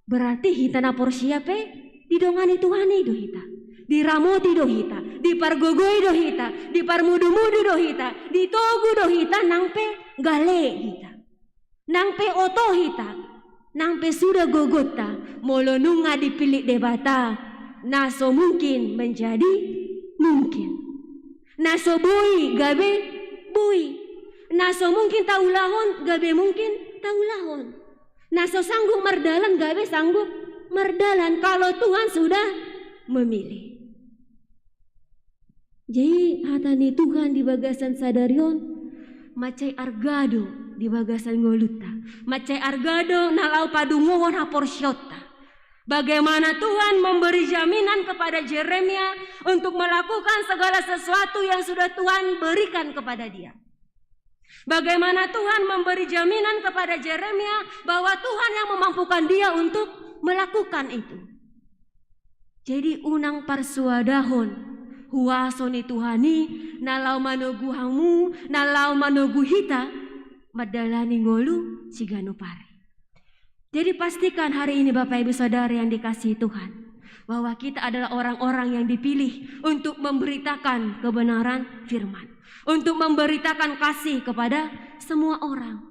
berarti hita na porsea pe didongani Tuhan i do hita. Diramoti do hita, dipargogoi do hita, diparmudumudu do hita, ditogu do hita nang pe gale hita. Nang pe oto hita, nang pe suda gogonta, molo nunga dipillit Debata, na so mungkin menjadi mungkin. Na so boi gabe boi. Na so mungkin taulahon gabe mungkin taulahon. Na so sanggup mardalan gabe sanggup mardalan, kalau Tuhan sudah memilih. Jadi hata ni Tuhan di bagasan sadari on, mansai arga do di bagasan ngolunta, mansai arga do na laho padungohon haporseaonta. Bagaimana Tuhan memberi jaminan kepada Jeremia untuk melakukan segala sesuatu yang sudah Tuhan berikan kepada dia. Bagaimana Tuhan memberi jaminan kepada Jeremia bahwa Tuhan yang memampukan dia untuk melakukan itu. Jadi unang parsuadahon huaso ni Tuhan i na laho manogu hamu, na laho manogu hita mandalani ngolu siganup ari. Jadi pastikan hari ini Bapak Ibu Saudara yang dikasihi Tuhan, bahwa kita adalah orang-orang yang dipilih untuk memberitakan kebenaran firman, untuk memberitakan kasih kepada semua orang.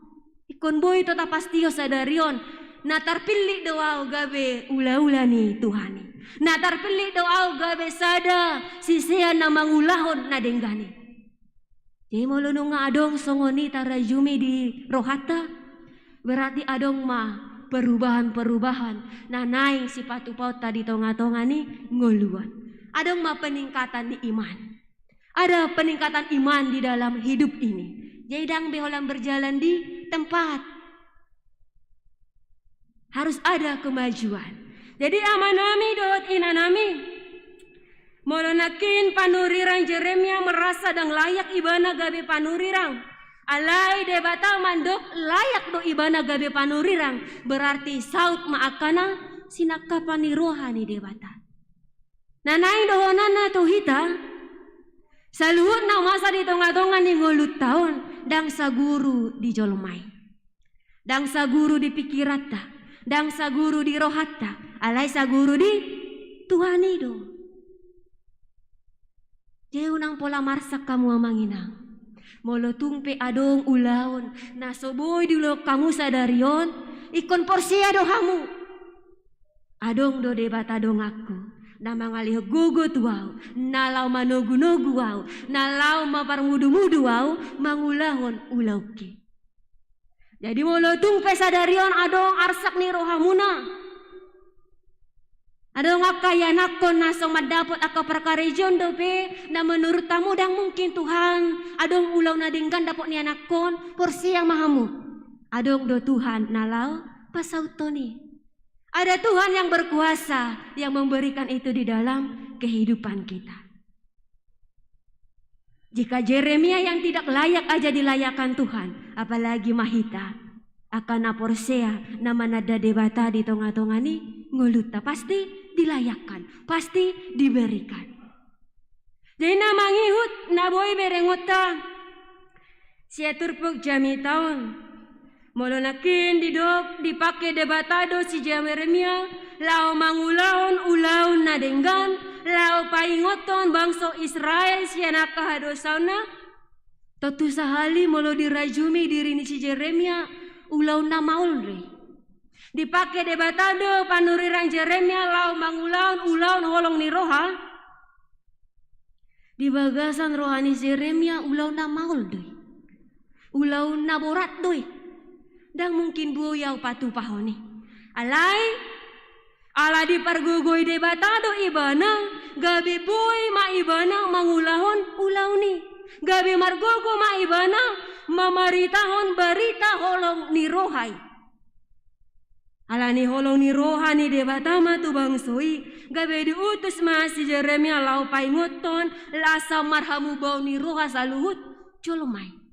Ingkon boi do tapastihon sadari on, na tarpillit do ahu gabe ulaula ni Tuhan i. Na tarpillit do ahu gabe sada sisean na mangulahon na denggan i. Jadi molo nunga adong songon i tarajumi di rohanta, berarti adong ma perubahan-perubahan na naeng sipatupaonta di tonga-tonga ni ngolu on. Adong ma peningkatan ni iman. Ada peningkatan iman di dalam hidup ini. Jadi ndang be holan berjalan di tempat. Harus ada kemajuan. Jadi amanami dohot inanami, molo nangkin panurirang Jeremia merasa ndang layak ibana gabe panurirang, alai Debata mandok layak do ibana gabe panurirang, berarti saut ma angka na sinangkapan ni roha ni Debata. Na naeng dohonanna tu hita, saluhutna masa di tonga-tonga ni ngolunta on, ndang saguru di jolma i. Ndang saguru di pikiranta, ndang saguru di rohanta, alai saguru di Tuhan i do. Jadi unang pola marsak hamu amang inang. Molo tung pe adong ulaon na so boi diulahon hamu sadari on, ingkon porsea do hamu. Adong do Debata donganku, na mangalehon gogo tu ahu, na laho manogu-nogu ahu, na laho maparmudu-mudu ahu, mangulahon ulaonki. Jadi molo tung pe sadari on adong arsak ni rohamuna, adong angka ianakkon na so mandapot angka parkarejoan dope, na menurut hamu ndang mungkin Tuhan, adong ulaon na denggan dapot ni anakkon, porsea ma hamu. Adong do Tuhan na laho pasauthon i. Ada Tuhan yang berkuasa yang memberikan itu di dalam kehidupan kita. Jika Jeremia yang tidak layak aja dilayakkan Tuhan, apalagi ma hita, angka na porsea na mananda Debata di tonga-tonga ni ngolunta, pasti dilayakkan, pasti diberikan. Jadi na mangihut na boi berengonta sian turpuk jamita on. Molo nangkin didok dipangke Debata do si Jeremia laho mangulahon ulaon na denggan, laho paingothon bangso Israel sian angka hadosaonna, tontu sahali molo dirajumi diri ni si Jeremia, ulaon na maol do i. Dipangke Debata do panurirang Jeremia laho mangulahon ulaon holong ni roha. Di bagasan roha ni Jeremia ulaon na maol do i. Ulaon na borat do i. Ndang mungkin boi ahu patupahon i. Alai, ala dipargogoi Debata do ibana, gabe boi ma ibana mangulahon ulaon i. Gabe margogo ma ibana mamaritahon barita holong ni roha i. Ala ni holong ni roha ni Debata ma tu bangso i, gabe diutus ma si Jeremia laho paingothon, asa marhamubaon ni roha saluhut jolma i.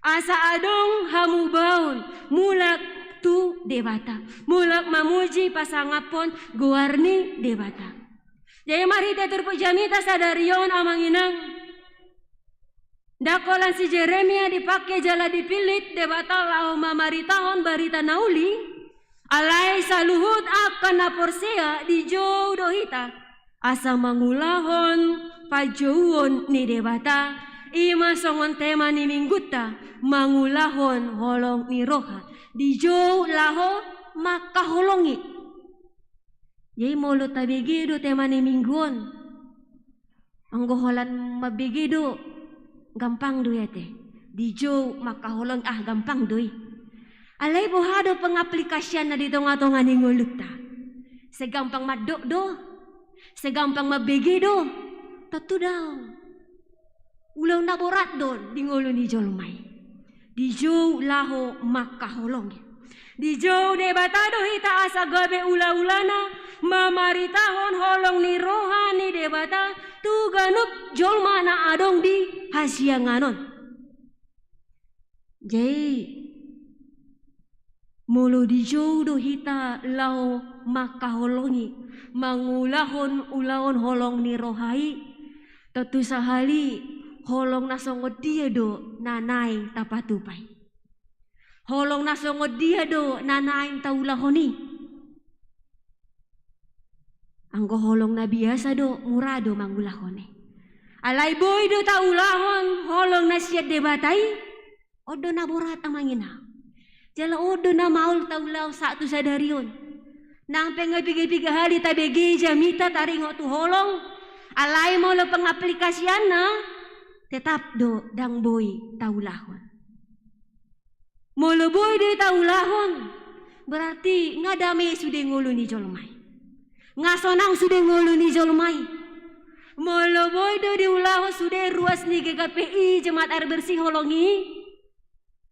Asa adong hamubaon mulak tu Debata, mulak mamuji pasangaphon goar ni Debata. Jadi marhite turpuk jamita sadari on amang inang, ndang holan si Jeremia dipangke jala dipillit Debata laho mamaritahon barita na uli, alai saluhut angka na porsea dijou do hita asa mangulahon panjouon ni Debata, i ma songon tema ni minggunta, mangulahon holong ni roha, dijou laho mangkaholongi. Jadi molo tabege do tema ni minggu on, anggo holan mambege do, gampang do i ate. Dijou mangkaholongi, ah, gampang do i. Alai boha do pengaplikasianna di tonga-tonga ni ngolunta? Segampang mandok do? Segampang mambege do? Tontu daong. Ulaon na borat do di ngolu ni jolma i. Dijou laho mangkaholongi. Dijou Debata do hita asa gabe ula-ulana mamaritahon holong ni roha ni Debata tu ganup jolma na adong di hasiangan on. Jadi, molo dijou do hita laho mangkaholongi, mangulahon ulaon holong ni roha i, tontu sahali holong na songon dia do na naeng tapatupa i? Holong na songon dia do na naeng taulahon i? Anggo holong na biasa do, mura do mangulahon i. Alai boi do taulahon holong na sian Debata i? On do na borat amang inang. Jala on do na maol taulahon sahat tu sadari on. Nang pe nga piga-piga hali tabege jamita taringot tu holong, alai molo pengaplikasianna, tetap do ndang boi taulahon. Molo boi do i taulahon, berarti nga dame sude ngolu ni jolma i. Nga sonang sude ngolu ni jolma i. Molo boi do diulahon sude ruas ni G K P I, Jemaat Air Bersih Holong i,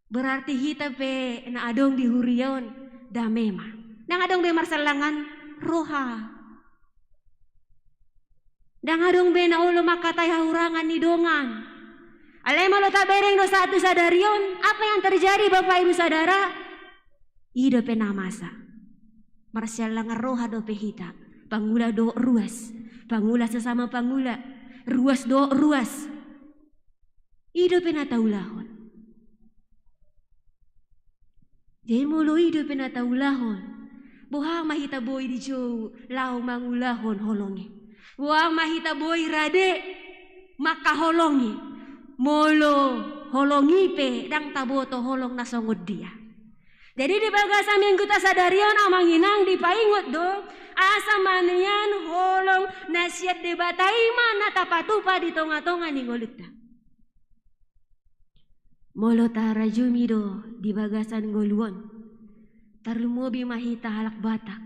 berarti hita pe na adong di huria on dame ma. Ndang adong be marsialangan roha. Ndang adong be na olo mangkatai hahurangan ni dongan. Alai molo tabereng do sahat tu sadari on, apa yang terjadi, Bapak Ibu Saudara? I dope na masa. Marsialangan roha dope hita. Pangula dohot ruas. Pangula sesama pangula. Ruas dohot ruas. I dope na taulahon. Jadi molo i dope na taulahon, boha ma hita boi dijou laho mangulahon holong i? Boha ma hita boi rade mangkaholongi, molo holong i pe ndang taboto holong na songon dia? Jadi di bagasan Mingguta sadari on, Amang Inang, dipaingot do asa manean holong na sian Debata i ma na tapatupa di tongatonga ni ngolunta. Molo tarajumi do di bagasan ngolu on, tarlumobi ma hita halak Batak.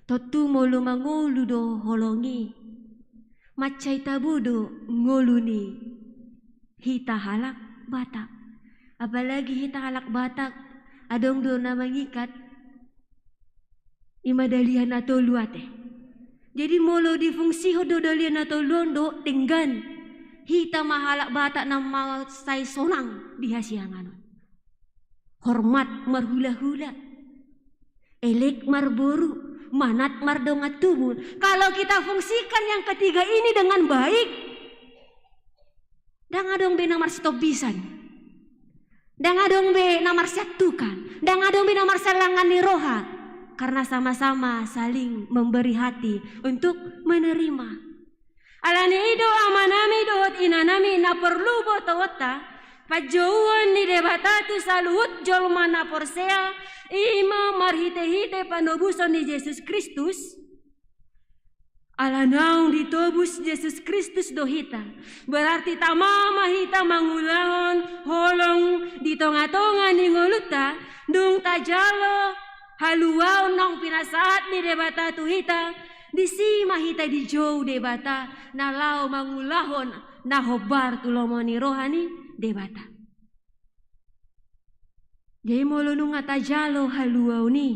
Tontu molo mangolu do holong i, mansai tabo do ngolu ni hita halak Batak. Apalagi hita halak Batak, adong do na mangikat, i ma dalihan na tolu ate. Jadi molo difungsihon do dalihan na tolu on dohot denggan, hita ma halak Batak na mansai sonang di hasiangan on. Hormat marhulahula, elek marboru, manat mardongan tubu. Kalau kita fungsikan yang ketiga ini dengan baik, ndang adong be na marsitombisan. Ndang adong be na marsiantukan, ndang adong be na marsialangan ni roha, karena sama-sama saling memberi hati untuk menerima. Alani i do, amanami dohot inanami, na porlu botoonta, panjouon ni Debata tu saluhut jolma na porsea, i ma marhitehite panobuson ni Jesus Kristus. Ala naung ditobus Jesus Kristus do hita, berarti tama ma hita mangulahon holong di tongatonga ni ngolunta, dung tajalo haluaon naung pinasahat ni Debata tu hita, disi ma hita dijou Debata na laho mangulahon na hombar tu lomo ni roha ni Debata. Jadi molo nunga tajalo haluaon i,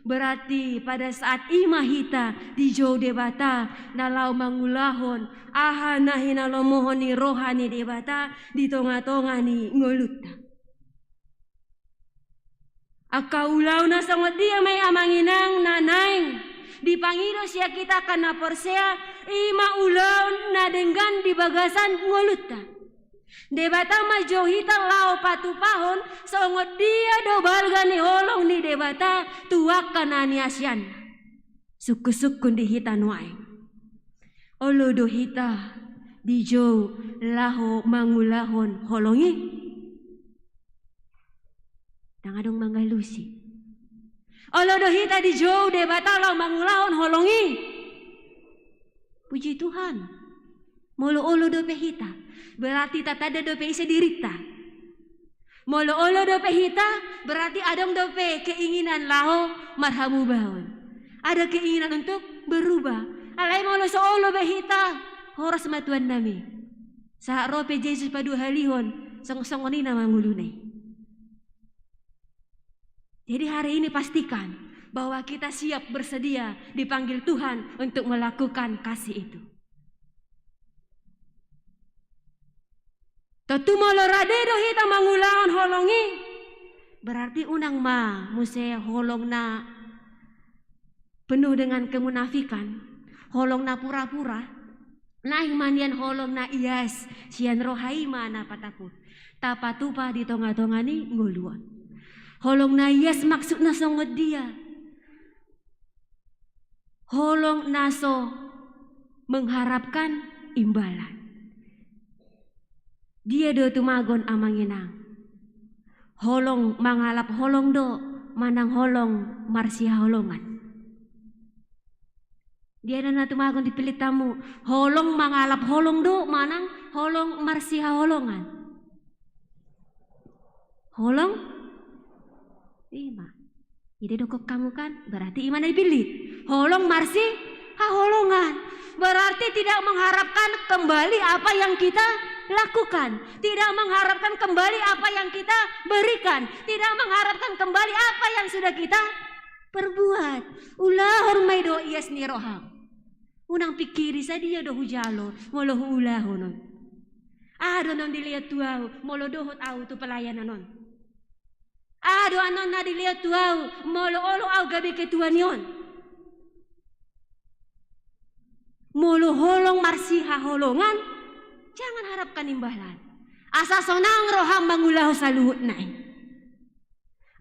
berarti pada saat i ma hita dijou Debata na laho mangulahon aha na hinalomohon ni roha ni Debata di tongatonga ni ngolunta. Angka ulaon na songon dia ma i, Amang Inang, na naeng dipangido sian hita angka na porsea, i ma ulaon na denggan di bagasan ngolunta. Debata manjou hita laho patupahon songon dia do balga ni holong ni Debata tu angka na niasianna. Sungkunsungkun di hita nuaeng. Olo do hita dijou laho mangulahon holong i? Ndang adong mangalusi. Olo do hita dijou Debata laho mangulahon holong i? Puji Tuhan. Molo olo dope hita, berarti tatanda dope ise dirinta. Molo olo dope hita, berarti adong dope keinginan laho marhamubaon. Ada keinginan untuk berubah. Alai molo so olo be hita, horas ma tuannami. Sahat ro pe Jesus paduahalihon, songon-songon i nama ngoluna i. Jadi hari ini pastikan bahwa kita siap bersedia dipanggil Tuhan untuk melakukan kasih itu. Tontu molo rade do hita mangulahon holong i, berarti unang ma muse holong na penuh dengan kemunafikan, holong na pura-pura. Naeng ma nian holong na ias sian roha i ma na pataput, tapatupa di tongatonga ni ngolu on. Holong na ias maksudna songon dia? Holong na so mengharapkan imbalan. Dia do tumagon, Amang Inang? Holong mangalap holong do manang holong marsihaholongan? Dia do na tumagon dipillit hamu, holong mangalap holong do manang holong marsihaholongan. Holong? Ima. Jadi dokkon hamu kan, berarti ima na dipillit. Holong marsihaholongan. Berarti tidak mengharapkan kembali apa yang kita lakukan. Tidak mengharapkan kembali apa yang kita berikan. Tidak mengharapkan kembali apa yang sudah kita perbuat. Ulahon ma i dohot ias ni roham. Unang pikiri sadia do hujalo, molo huulahon on. Aha do na dilehon tu ahu, molo dohot ahu tu pelayanan on. Aha do annon na dilehon tu ahu, molo olo ahu gabe ketua ni on. Molo holong marsihaholongan, jangan harapkan imbalan. Asa sonang roham mangulahon saluhutna i.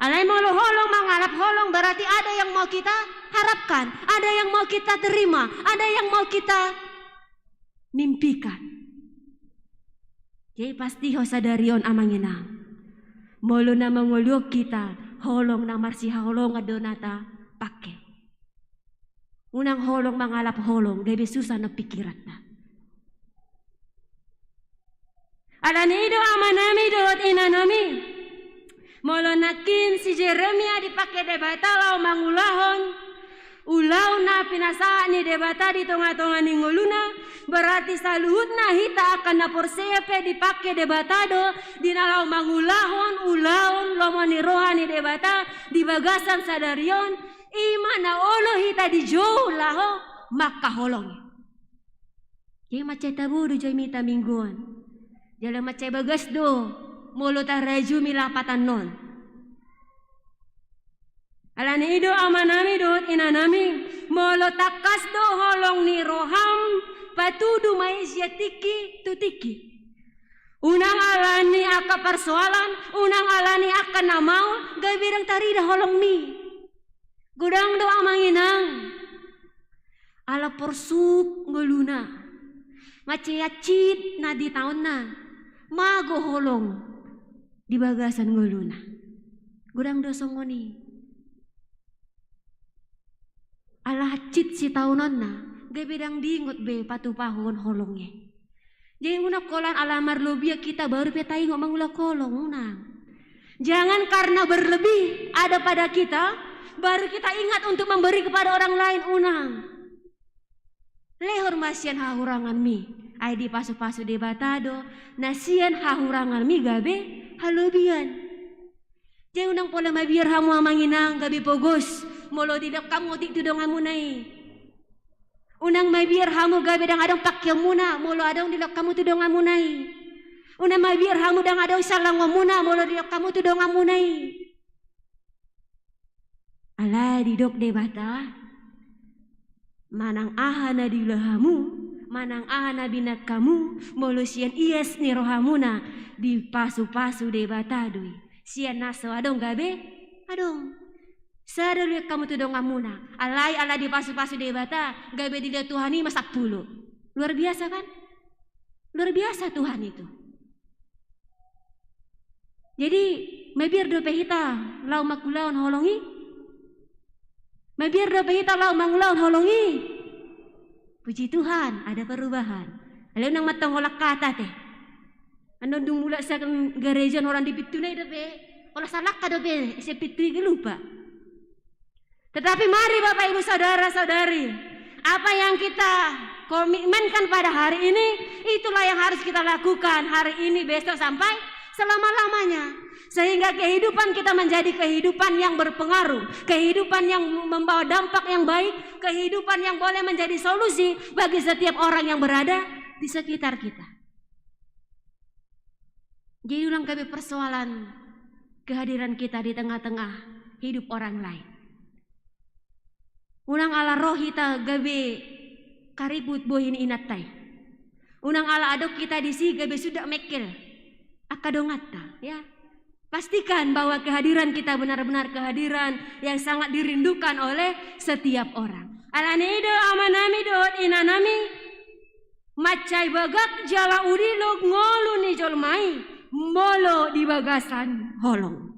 Alai molo holong mangalap holong, berarti ada yang mau kita harapkan, ada yang mau kita terima, ada yang mau kita mimpikan. Jadi pasti ho sadari on amang inang, molo na mangoluhon hita, holong na marsihaholongan do na tapake. Unang holong mangalap holong, gabe susah na pikiranta. Alani i do amanami dohot inanami, molo nangkin si Jeremia dipake Debata laho mangulahon ulaon na pinasahat ni Debata di tonga-tonga ni ngoluna, berarti saluhutna hita angka na porsea pe dipake Debata do di na laho mangulahon ulaon lomo ni roha ni Debata di bagasan sadari on. Ima na olo hita dijou laho mangkaholongi. Jadi mansai tabo do jamita minggu on. Jala mansai bagas do molo tarajumi lapatan on. Alani i do amanami dohot inanami, molo tangkas do holong ni roham, patudu ma i sian tingki tu tingki. Unang alani angka parsoalan, unang alani angka na maol, gabe ndang tarida holongmi. Godang do amang inang. Ala porsuk ngoluna. Mansai hansit na ditaonna. Mago holong di bagasan ngoluna. Godang do songon i. Ala hansit sitaononna, gabe ndang diingot be patupahon holong i. Jadi unang holan ala marlobian hita baru pe taingot mangulahon holong, unang. Jangan karena berlebih ada pada kita, baru kita ingat untuk memberi kepada orang lain, unang. Lehon ma sian hahuranganmi, ai dipasupasu Debata do na sian hahuranganmi gabe halobian. Jadi unang pola mabiar hamu amang inang gabe pogos molo didok hamu otik tu donganmuna i. Unang mabiar hamu gabe ndang adong pangkeonmuna molo adong didok hamu tu donganmuna i. Unang mabiar hamu ndang adong salangonmuna molo didok hamu tu donganmuna i. Alai didok Debata, manang aha na diula hamu, manang aha na binahen hamu, molo sian ias ni rohamuna dipasupasu Debata do i. Sian na so adong gabe adong. Sada do didok hamu tu donganmuna, alai ala dipasupasu Debata gabe dilehon Tuhan i ma sampulu. Luar biasa kan? Luar biasa Tuhan itu. Jadi mabiar dope hita laho mangulahon holong i? Mabiar dope hita laho mangulahon holong i? Puji Tuhan, ada perubahan. Alai unang mantong holan hata te. Annon dung mulak sian gareja on holan di pintuna i dope. Holan salangka dope sian pintu i, lupa. Tetapi mari Bapak Ibu Saudara-saudari, apa yang kita komitmenkan pada hari ini, itulah yang harus kita lakukan hari ini, besok, sampai selama-lamanya. Sehingga kehidupan kita menjadi kehidupan yang berpengaruh, kehidupan yang membawa dampak yang baik, kehidupan yang boleh menjadi solusi bagi setiap orang yang berada di sekitar kita. Jadi unang gabe persoalan kehadiran kita di tengah-tengah hidup orang lain. Unang ala ro hita gabe kariput bohi ni inanta i. Unang ala adong hita disi gabe suda mengkel angka donganta, ya. Pastikan bahwa kehadiran kita benar-benar kehadiran yang sangat dirindukan oleh setiap orang. Alani i do amanami dohot inanami, mansai bagak jala udilo ngolu ni jolma i molo di bagasan holong.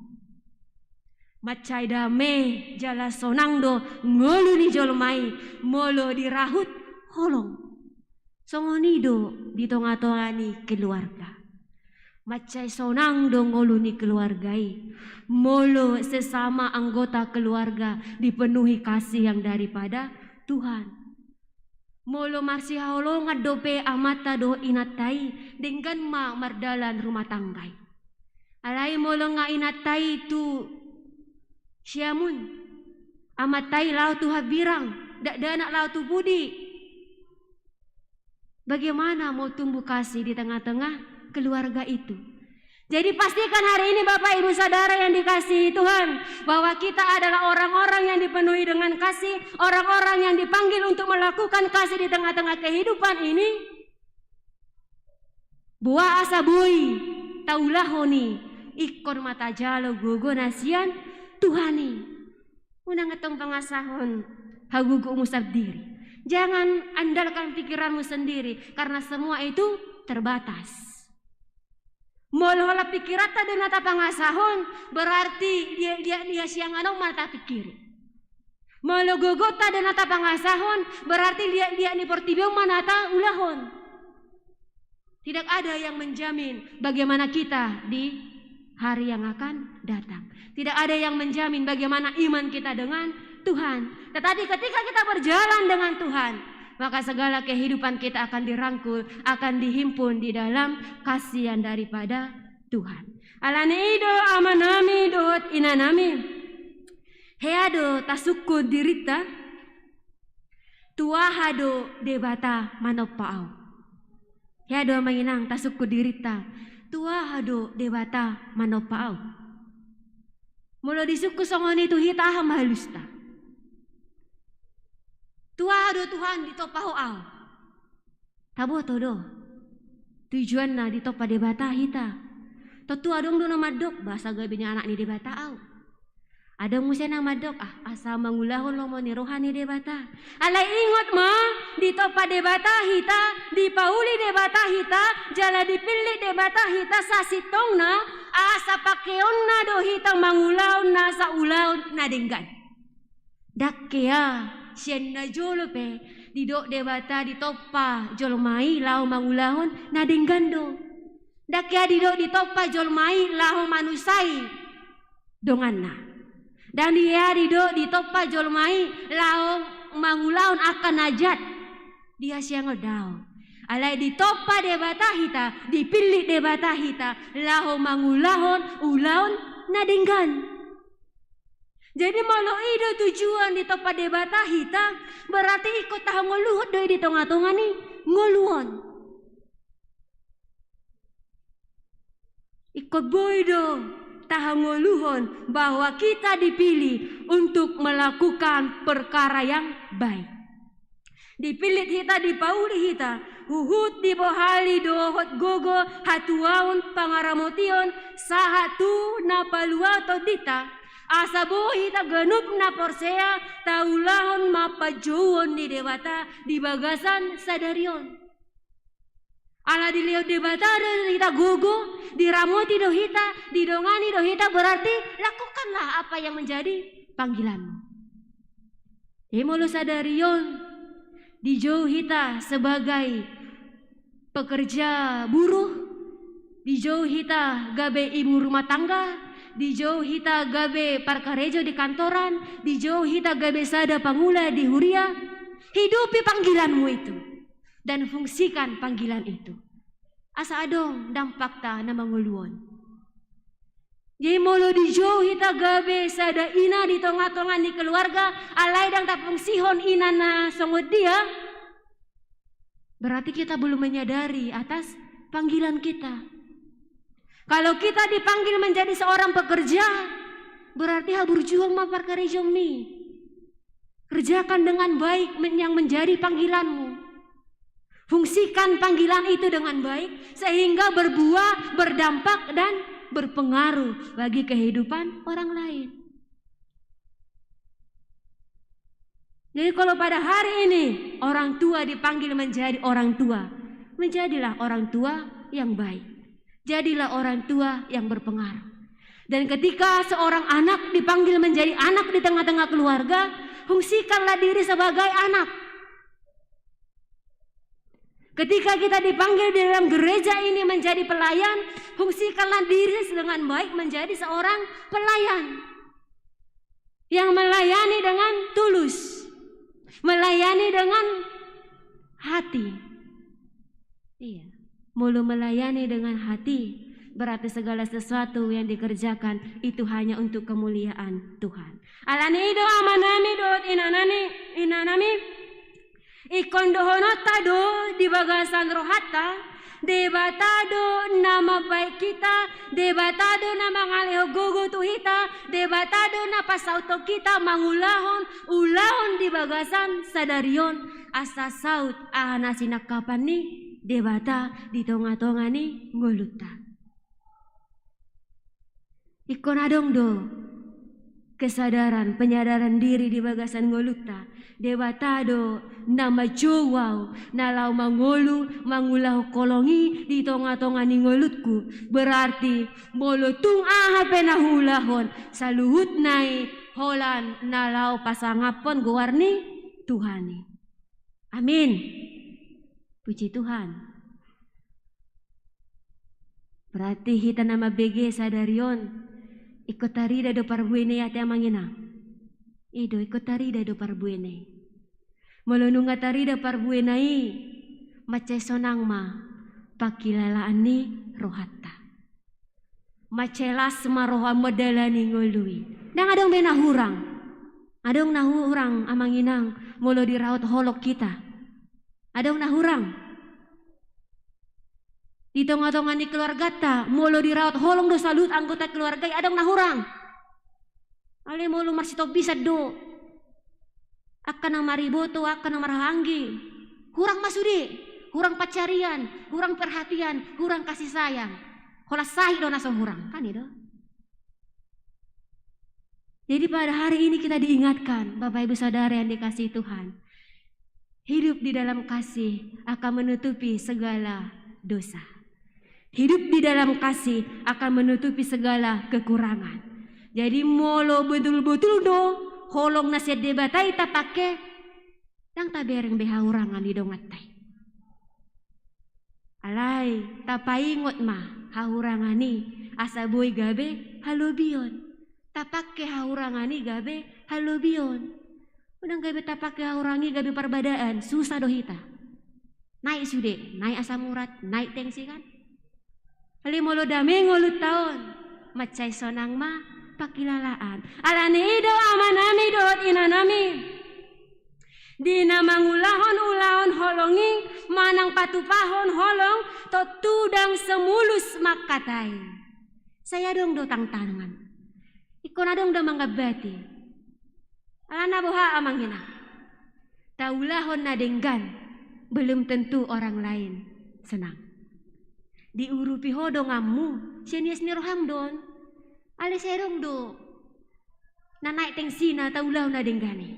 Mansai dame jala sonang do ngolu ni jolma i molo dirahut holong. Songon i do di tonga-tonga ni keluarga. Mansai sonang do ngolu ni keluarga i, molo sesama anggota keluarga dipenuhi kasih yang daripada Tuhan. Molo marsihaholongan dope amanta dohot inanta i, denggan ma mardalan rumah tangga i. Alai molo nga inanta i tu siamun, amanta i laho tu hambirang, dakdanak laho tu pudi, bagaimana mau tumbuh kasih di tengah-tengah keluarga itu? Jadi pastikan hari ini Bapak Ibu Saudara yang dikasihi Tuhan, bahwa kita adalah orang-orang yang dipenuhi dengan kasih, orang-orang yang dipanggil untuk melakukan kasih di tengah-tengah kehidupan ini. Boha asa boi taulahon i, ingkon ma tajalo gogo na sian Tuhan i. Unang antong pangasahon hagogomu sandiri. Jangan andalkan pikiranmu sendiri, karena semua itu terbatas. Molo holan pikiranta do na tapangasahon, berarti dia, dia, dia siangan on ma na tapikiri. Molo gogonta do na tapangasahon, berarti dia, dia ni portibi on ma na taulahon. Tidak ada yang menjamin bagaimana kita di hari yang akan datang. Tidak ada yang menjamin bagaimana iman kita dengan Tuhan. Tetapi ketika kita berjalan dengan Tuhan, maka segala kehidupan kita akan dirangkul, akan dihimpun di dalam kasih yang daripada Tuhan. Alani i do amanami dohot inanami, hea do tasungkun dirinta, tu aha do Debata manompa au. Hea do amang inang tasungkun dirinta, tu aha do Debata manompa au. Molo disungkun songon i tu hita, aha ma halusta? Tu aha do Tuhan ditompa ho au? Taboto do tujuanna ditompa Debata hita. Tontu adong do na mandok, boasa gabe ni anak ni Debata au. Adong muse na mandok, ah, asa mangulahon lomo ni roha ni Debata. Alai ingot ma, ditompa Debata hita, dipauli Debata hita, jala dipillit Debata hita sasintongna, asa pakeonna do hita mangulahon nasa ulaon na denggan. Ndang hea sian na jolo pe didok Debata ditompa jolma i laho mangulahon na denggan do. Ndang hea didok ditompa jolma i laho manusai donganna. Ndang hea didok ditompa jolma i laho mangulahon angka na jat. Di hasiangan on daong. Alai ditompa Debata hita, dipillit Debata hita laho mangulahon ulaon na denggan. Jadi molo i do tujuan ditompa Debata hita, berarti ingkon tahangoluhon do i di tonga-tonga ni ngolu on. Ingkon boi do tahangoluhon bahwa kita dipilih untuk melakukan perkara yang baik. Dipillit hita, dipauli hita, huhut dibohali dohot gogo, hatuaon, pangaramotion, sahat tu na palua tondinta, asa boi hita ganup na porsea taulahon ma panjouon ni Debata di bagasan sadari on. Ala dilehon Debata do hita gogo, diramoti do hita, didongani do hita, berarti lakukanlah apa yang menjadi panggilanmu. Jadi molo sadari on dijou hita sebagai pekerja buruh, dijou hita gabe ibu rumah tangga, dijou hita gabe parkarejo di kantoran, dijou hita gabe sada pangula di huria, hidupi panggilanmu itu dan fungsikan panggilan itu. Asa adong dampakta na mangolu on. Jadi molo dijou hita gabe sada ina di tonga-tonga ni keluarga, alai ndang tafungsihon ina na songon dia, berarti kita belum menyadari atas panggilan kita. Kalau kita dipanggil menjadi seorang pekerja, berarti haburjuhon ma parkarejomi. Kerjakan dengan baik men-, yang menjadi panggilanmu. Fungsikan panggilan itu dengan baik, sehingga berbuah, berdampak, dan berpengaruh bagi kehidupan orang lain. Jadi kalau pada hari ini orang tua dipanggil menjadi orang tua, menjadilah orang tua yang baik. Jadilah orang tua yang berpengaruh. Dan ketika seorang anak dipanggil menjadi anak di tengah-tengah keluarga, fungsikanlah diri sebagai anak. Ketika kita dipanggil di dalam gereja ini menjadi pelayan, fungsikanlah diri dengan baik menjadi seorang pelayan yang melayani dengan tulus, melayani dengan hati. Iya, molo melayani dengan hati, berarti segala sesuatu yang dikerjakan itu hanya untuk kemuliaan Tuhan. Alani i do amanami dohot inanami, inanami, ingkon dohononta do di bagasan rohanta, Debata do na mambahen hita, Debata do na mangalehon gogo tu hita, Debata do na pansauthon hita mangulahon ulaon di bagasan sadari on, asa saut aha na sinangkapan ni Debata di tonga-tonga ni ngolunta. Ingkon adong do kesadaran, penyadaran diri di bagasan ngolunta. Debata do na manjou au, na laho mangolu, mangulahon holong i di tonga-tonga ni ngolungku. Berarti molo tung aha pe na huulahon, saluhutna i holan na laho pasangaphon goar ni Tuhan i. Amin. Puji Tuhan. Berarti hita na mambege sadari on, ingkon tarida do parbuena i ate amang inang. I do, ingkon tarida do parbuena i. Molo nunga tarida parbuena i, mansai sonang ma pangkilalaan ni rohanta. Mansai las ma roha mandalani ngolu i. Ndang adong be na hurang. Adong na hurang amang inang molo diraot holong hita. Adong na hurang. Di tonga-tonga ni keluarganta, molo diraot holong do saluhut anggota keluarga i, adong na hurang. Alai molo marsitombison do. Angka na mariboto, angka na marhahaanggi. Hurang ma sude, hurang pansarian, hurang perhatian, hurang kasih sayang. Holan sahit do na so hurang, kan i do. Jadi pada hari ini kita diingatkan, Bapak Ibu Saudara yang dikasihi Tuhan, hidup di dalam kasih akan menutupi segala dosa. Hidup di dalam kasih akan menutupi segala kekurangan. Jadi molo betul-betul do holong na sian Debata i tapangke, ndang tabereng be hahurangan di donganta i. Alai tapaingot ma hahurangan i asa boi gabe halobion. Tapangke hahurangan i gabe halobion. Unang gabe tapangke hahurangan i gabe parbadaan, susah do hita. Naik sude, naik asam urat, naik tensi kan. Alai molo dame ngolunta on, mansai sonang ma pangkilalaan. Alani i do amanami dohot inanami, di na mangulahon ulaon holong i manang patupahon holong, tontu ndang semulus mangkatai. Sai adong do tantangan. Ingkon adong do mangambati. Alana boha amang inang? Taulahon na denggan, belum tentu orang lain senang. Diurupi ho donganmu, sian ias ni roham do on. Alai sai adong do na naik tengsina taulahon na denggan i.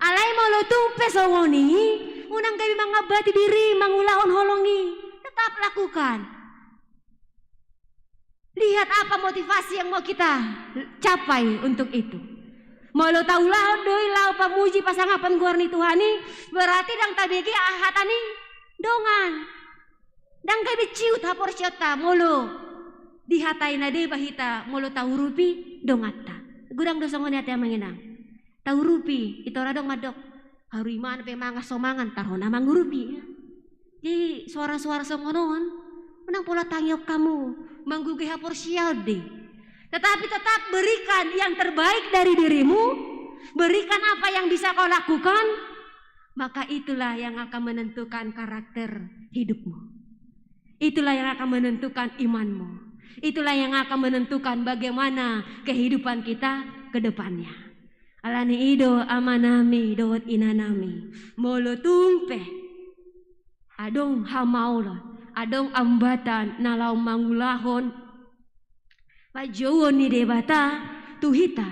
Alai molo tung pe songon i, unang gabe mangambati diri mangulahon holong i. Tetap lakukan. Lihat apa motivasi yang mau kita capai untuk itu. Molo taulahon do i laho pamuji pasangaphon goar ni Tuhan i, berarti ndang tabege aha hata ni dongan. Ndang gabe ciut haporseaonta molo dihatai na deba hita molo taurupi donganta. Godang do songon i ate amang inang. Taurupi, i tor adong mandok, haru imana pe mangan so mangan, tar hona mangurupi. Jadi soara-soara songon on, unang pola tangihon hamu, manggugui haporseaon do i. Tetapi tetap berikan yang terbaik dari dirimu, berikan apa yang bisa kau lakukan, maka itulah yang akan menentukan karakter hidupmu. Itulah yang akan menentukan imanmu. Itulah yang akan menentukan bagaimana kehidupan kita ke depannya. Alani i do amanami dohot inanami, molo tung pe adong hamaolon, adong hambatan na laho mangulahon panjouon ni Debata tu hita,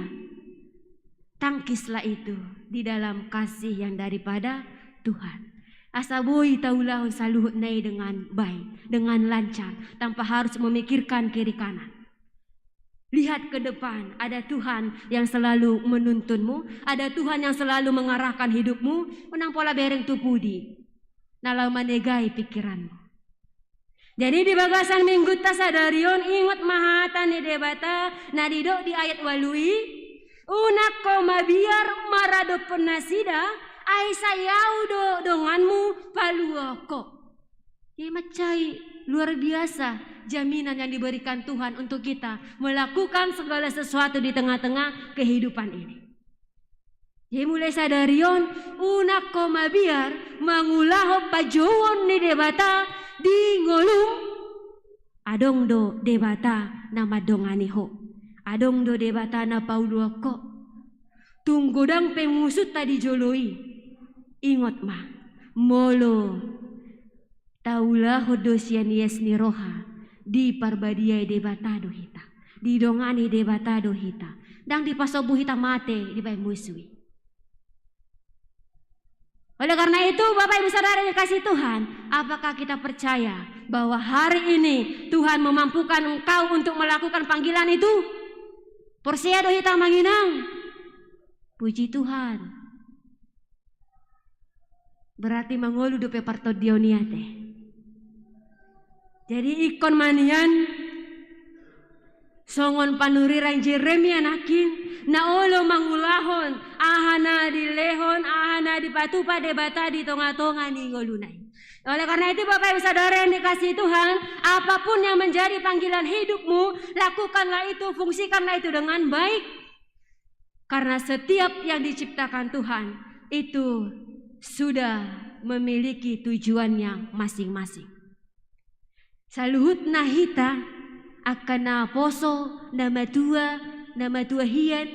tangkislah itu di dalam kasih yang daripada Tuhan. Asa boi taulahon saluhutna i dengan baik, dengan lancar, tanpa harus memikirkan kiri kanan. Lihat ke depan, ada Tuhan yang selalu menuntunmu, ada Tuhan yang selalu mengarahkan hidupmu, unang pola bereng tu pudi. na laho manegai pingkiranmu. Jadi di bagasan minggunta sadari on, ingot ma hata ni Debata na didok di ayat ualu i: Unang ho mabiar maradophon nasida, ai sai Ahu do donganmu paluahon ho. Jadi mansai luar biasa jaminan yang diberikan Tuhan untuk kita melakukan segala sesuatu di tengah-tengah kehidupan ini. Jadi mulai sadari on, unang ho mabiar mangulahon panjouon ni Debata di ngolum. Adong do Debata na mandongani ho. Adong do Debata na pauluhon ho. Tung godang pe musunta di jolo i, ingot ma, molo taulahon do sian ias ni roha, diparbadiai Debata do hita, didongani Debata do hita, ndang dipasombu hita mate dibahen musu i. Oleh karena itu, Bapak Ibu Saudara yang dikasihi Tuhan, apakah kita percaya bahwa hari ini Tuhan memampukan engkau untuk melakukan panggilan itu? Porsea do hita, amang inang? Puji Tuhan. Berarti mangolu dope partondion i ate. Jadi ingkon ma nian songon panurirang Jeremia nangkin, na olo mangulahon aha na dilehon, aha na dipatupa Debata di tonga-tonga ni ngoluna i. Oleh karena itu, Bapak Ibu Saudara yang dikasihi Tuhan, apapun yang menjadi panggilan hidupmu, lakukanlah itu, fungsikanlah itu dengan baik. Karena setiap yang diciptakan Tuhan itu sudah memiliki tujuannya masing-masing. Saluhutna hita, angka na poso, na matua, na matua hian,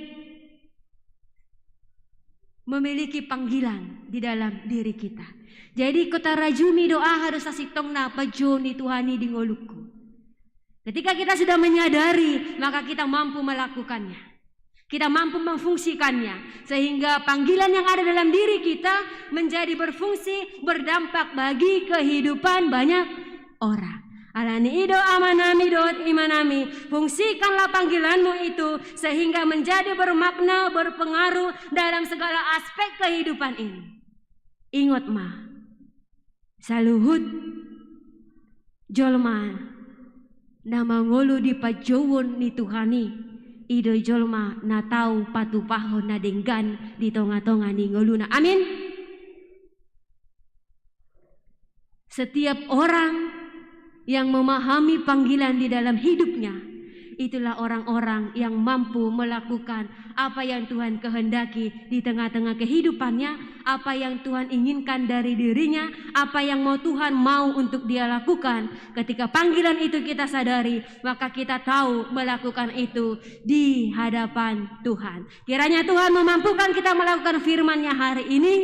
memiliki panggilan di dalam diri kita. Jadi ingkon tarajumi do aha do sasintongna panjouon ni Tuhan i di ngolungku. Ketika kita sudah menyadari, maka kita mampu melakukannya. Kita mampu memfungsikannya, sehingga panggilan yang ada dalam diri kita menjadi berfungsi, berdampak bagi kehidupan banyak orang. Alani i do, amanami dohot inanami, fungsikanlah panggilanmu itu sehingga menjadi bermakna, berpengaruh dalam segala aspek kehidupan ini. Ingot ma, saluhut jolma na mangolu di panjouon ni Tuhan i, i do jolma na tau patupahon na denggan di tonga-tonga ni ngoluna. Amin. Setiap orang yang memahami panggilan di dalam hidupnya, itulah orang-orang yang mampu melakukan apa yang Tuhan kehendaki di tengah-tengah kehidupannya, apa yang Tuhan inginkan dari dirinya, apa yang mau Tuhan mau untuk dia lakukan. Ketika panggilan itu kita sadari, maka kita tahu melakukan itu di hadapan Tuhan. Kiranya Tuhan memampukan kita melakukan firman-Nya hari ini.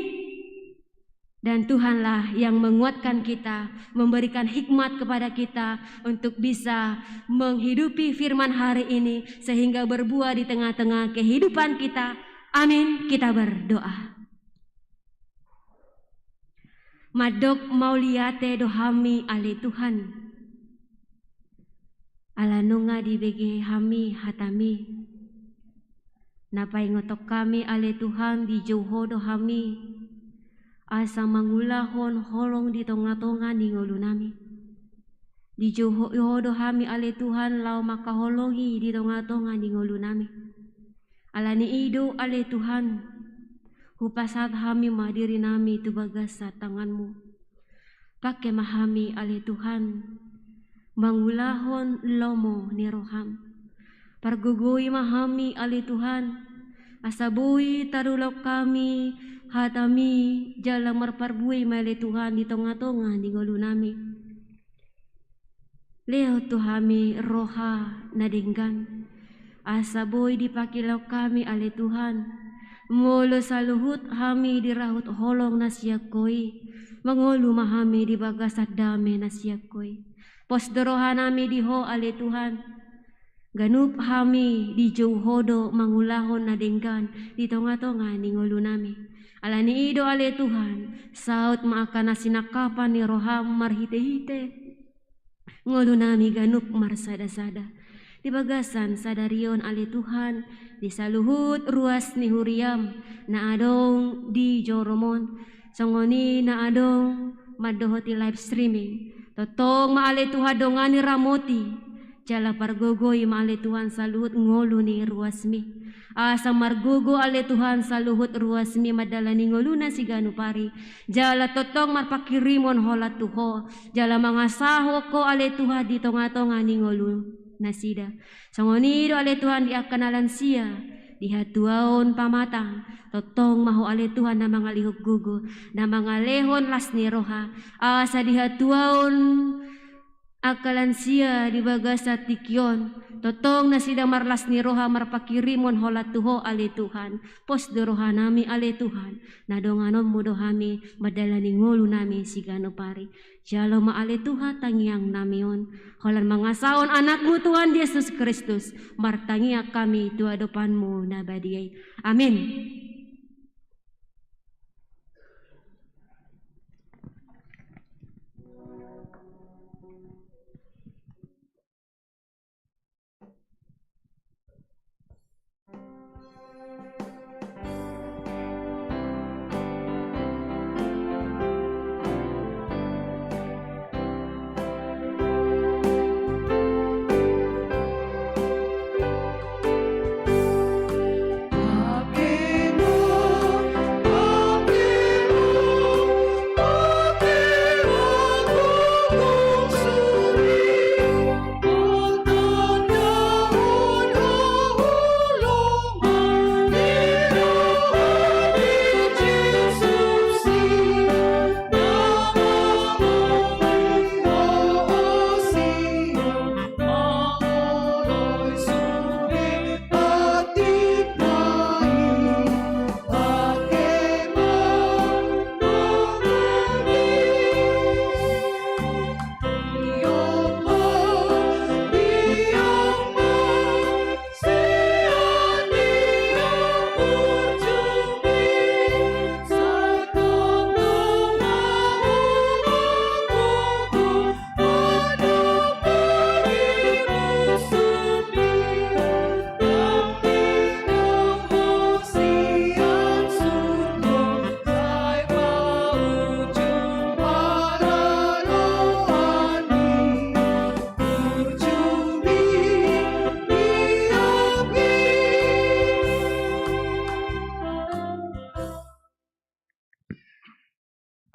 Dan Tuhanlah yang menguatkan kita, memberikan hikmat kepada kita untuk bisa menghidupi firman hari ini, sehingga berbuah di tengah-tengah kehidupan kita. Amin. Kita berdoa. Mandok mauliate do hami ale Tuhan. Ala nunga dibege hami hataMi, na paingoton hami ale Tuhan, dijou Ho do hami asa mangulahon holong di tonga-tonga ni ngolunami. Dijou Ho, Ho do hami ale Tuhan laho mangkaholongi di tonga-tonga ni ngolunami. Alani i do ale Tuhan, hupasahat hami ma dirinami tu bagasan tanganMu. Pangke ma hami ale Tuhan, mangulahon lomo ni rohaM. Pargogoi ma hami ale Tuhan, asa boi tarulahon hami hataMi, jala marparbue ma ale Tuhan di tonga-tonga ni ngolunami. Lehon tu hami roha na denggan, asa boi dipangkilahon hami ale Tuhan. Molo saluhut hami dirahut holong na sian Ho i, mangolu ma hami di bagasan dame na sian Ho i. Pos do rohanami di Ho ale Tuhan. Ganup hami dijou Ho do mangulahon na denggan di tonga-tonga ni ngolunami. Alani i do ale Tuhan, saut ma angka na sinangkapan ni rohaM marhite-hite ngolunami ganup marsada-sada. Di bagasan sadari on ale Tuhan, di saluhut ruas ni huriaM na adong di joroM on, songon i na adong mandohoti live streaming. Tongtong ma ale Tuhan dongani, ramoti jala pargogoi ma ale Tuhan saluhut ngolu ni ruasmi. Asa margogo ale Tuhan saluhut ruasmi mandalani ngoluna siganup ari. Jala tongtong marpanghirimon holan tu Ho. Jala mangasahon Ho ale Tuhan di tongatonga ni ngolu nasida. Songon i do ale Tuhan di angka na lansia, di hatuaon pamatang, tongtong ma Ho ale Tuhan na mangalehon gogo, na mangalehon las ni roha, asa di hatuaon angka lansia di bagasan tingki on, tongtong nasida marlas ni roha marpanghirimon holan tu Ho ale Tuhan. Pos do rohanami ale Tuhan, na donganonmu do hami mandalani ngolunami siganup ari. Jalo ma ale Tuhan tangiangnami on, holan mangasahon Anakmu Tuhan Jesus Kristus, martangiang hami tu adopanmu na badia i. Amin.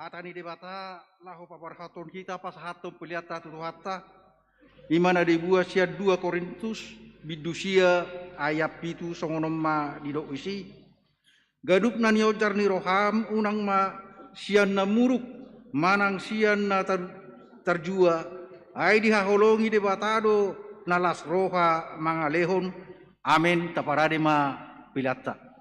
Hata ni Debata laho paborhathon hita pasahathon peleanta tu Tuhanta, i ma na dibuat sian dua Korintus bindu sia ayat pitu, songon on ma didok disi: Ganup na nionjar ni roham unang ma sian na muruk manang sian na tar-, tarjua, ai dihaholongi Debata do na las roha mangalehon. Amen. Taparade ma peleanta.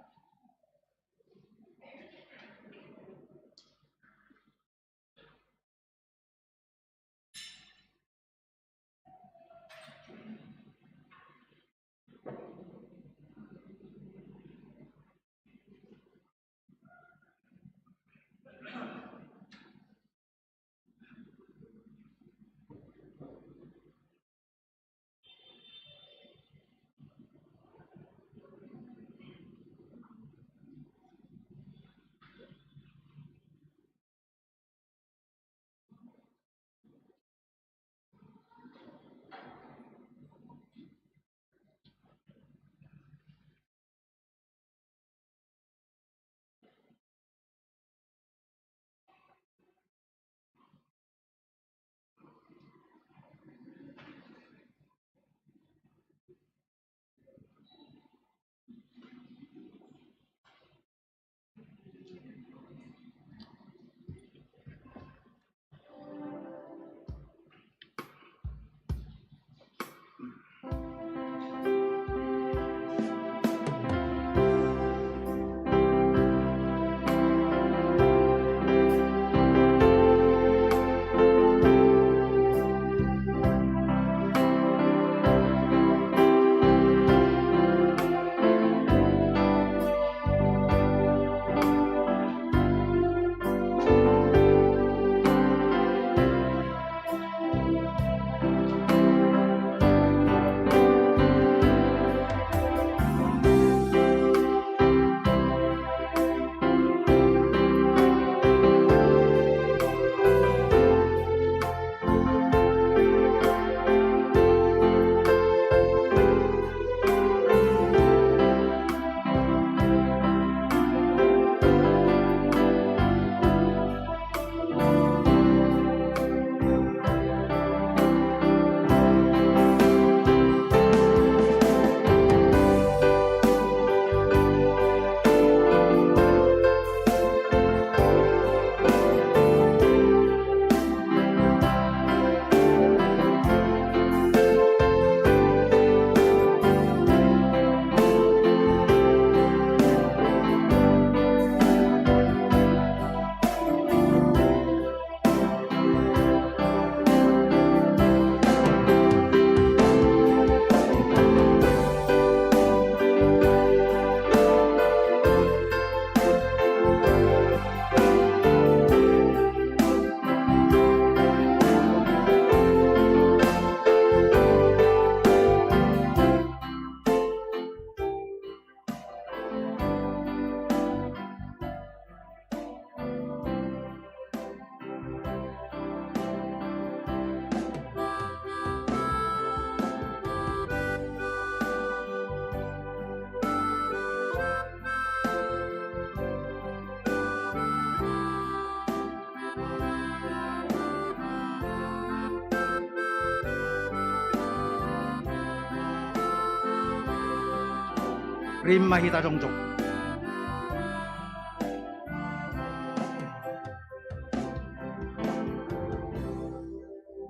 Rim ma hita jongjong.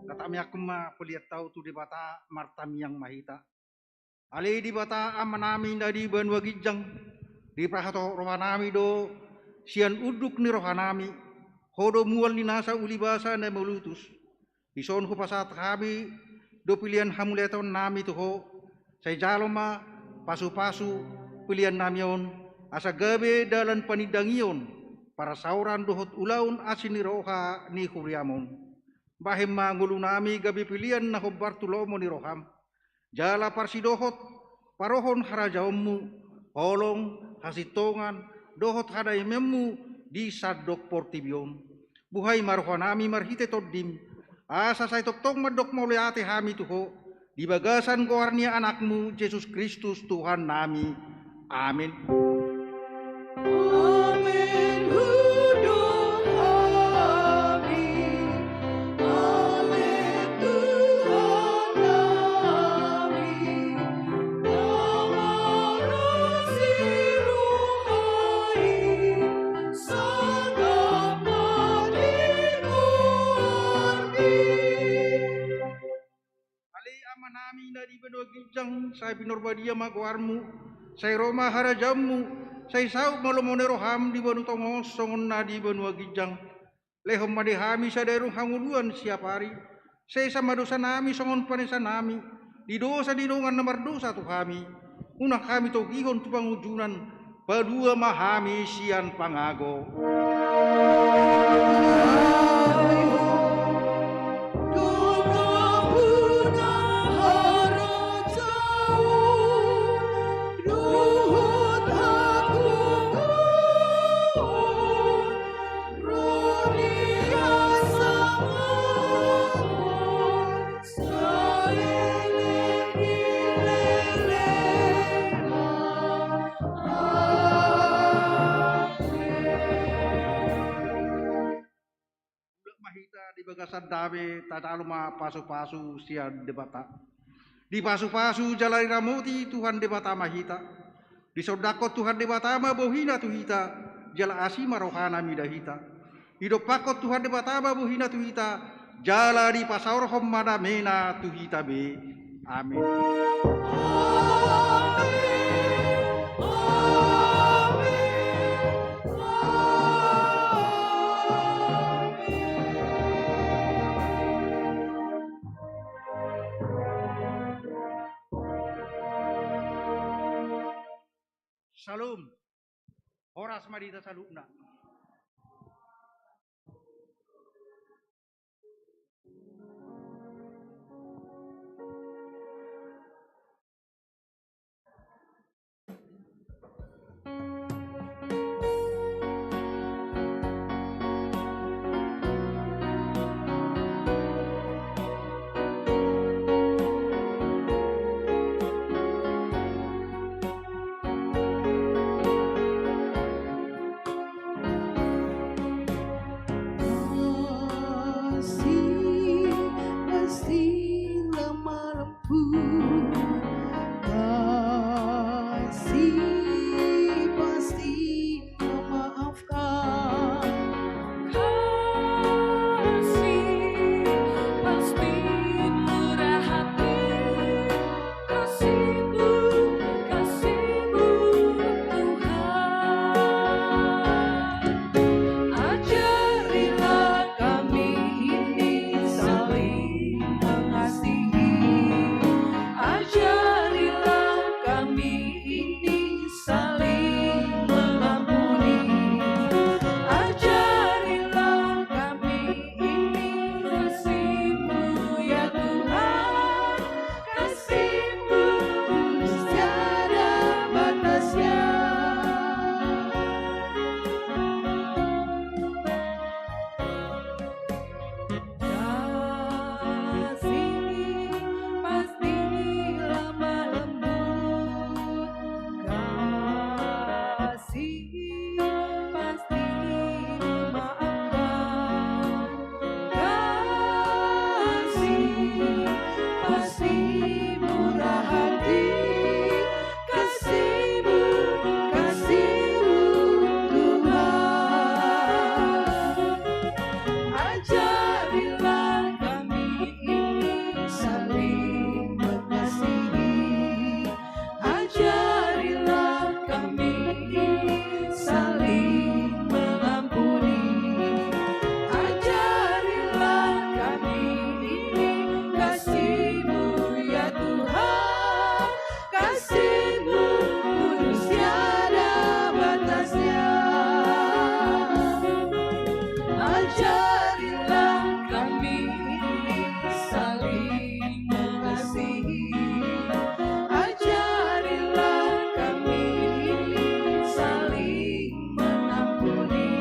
Tatamiangkon ma pelean ta tu Debata, martamiang ma hita. Ale Debata Amanami na di banua ginjang, diparhatohot rohanami do sian unduk ni rohanami, Ho do mual ni nasa ulibasa na mauliutus. Dison hupasahat hami do pelean hamuliateonnami tu Ho, sai jalo ma pasupasu peleannami on, asa gabe dalan panindangion, parsaoran dohot ulaon asi ni roha ni huriam on. Bahen ma ngolunami gabe pelean na hombar tu lomo ni roham, jala parsidohot parohon harajaonmu, holong, hasintongan, dohot hadaimeonmu di sandok portibi on. Buhai ma rohanami marhite Tondim, asa sai tongtong mandok mauliate hami tu Ho, di bagasan goar ni Anakmu Jesus Kristus Tuhannami. Amen. Amen. Hudok hami. Amen. Tuhan nami, na marasi Roha i, sangap ma di goarmi. Ale Amanami na di banua ginjang, sai pinarbadia ma goarmu, sai ro ma harajaonmu, sai saut ma lomo ni roham di banua tonga on songon na di banua ginjang. Lehon ma di hami sadari on hangoluan siapari, sesa ma dosanami songon panesanami di dosa ni dongan na mardosa tu hami, unang hami togihon tu pangunjunan, palua ma hami sian pangago. Ai Ho do nampuna harajaon dohot hagogoon, ro ni hasangapon saleleng ni lelengna. Amen. Mulak ma hita di bagasan dame, tajalo ma pasupasu sian Debata. Dipasupasu jala diramoti Tuhan Debata ma hita. Disondangkon Tuhan Debata ma bohina tu hita, jala asi ma rohana mida hita. Didompakkon Tuhan Debata ma bohina tu hita, jala dipasaorhon ma damena tu hita be. Amen. Amen. Amen. Amen. Syalom. Horas ma di hita saluhutna.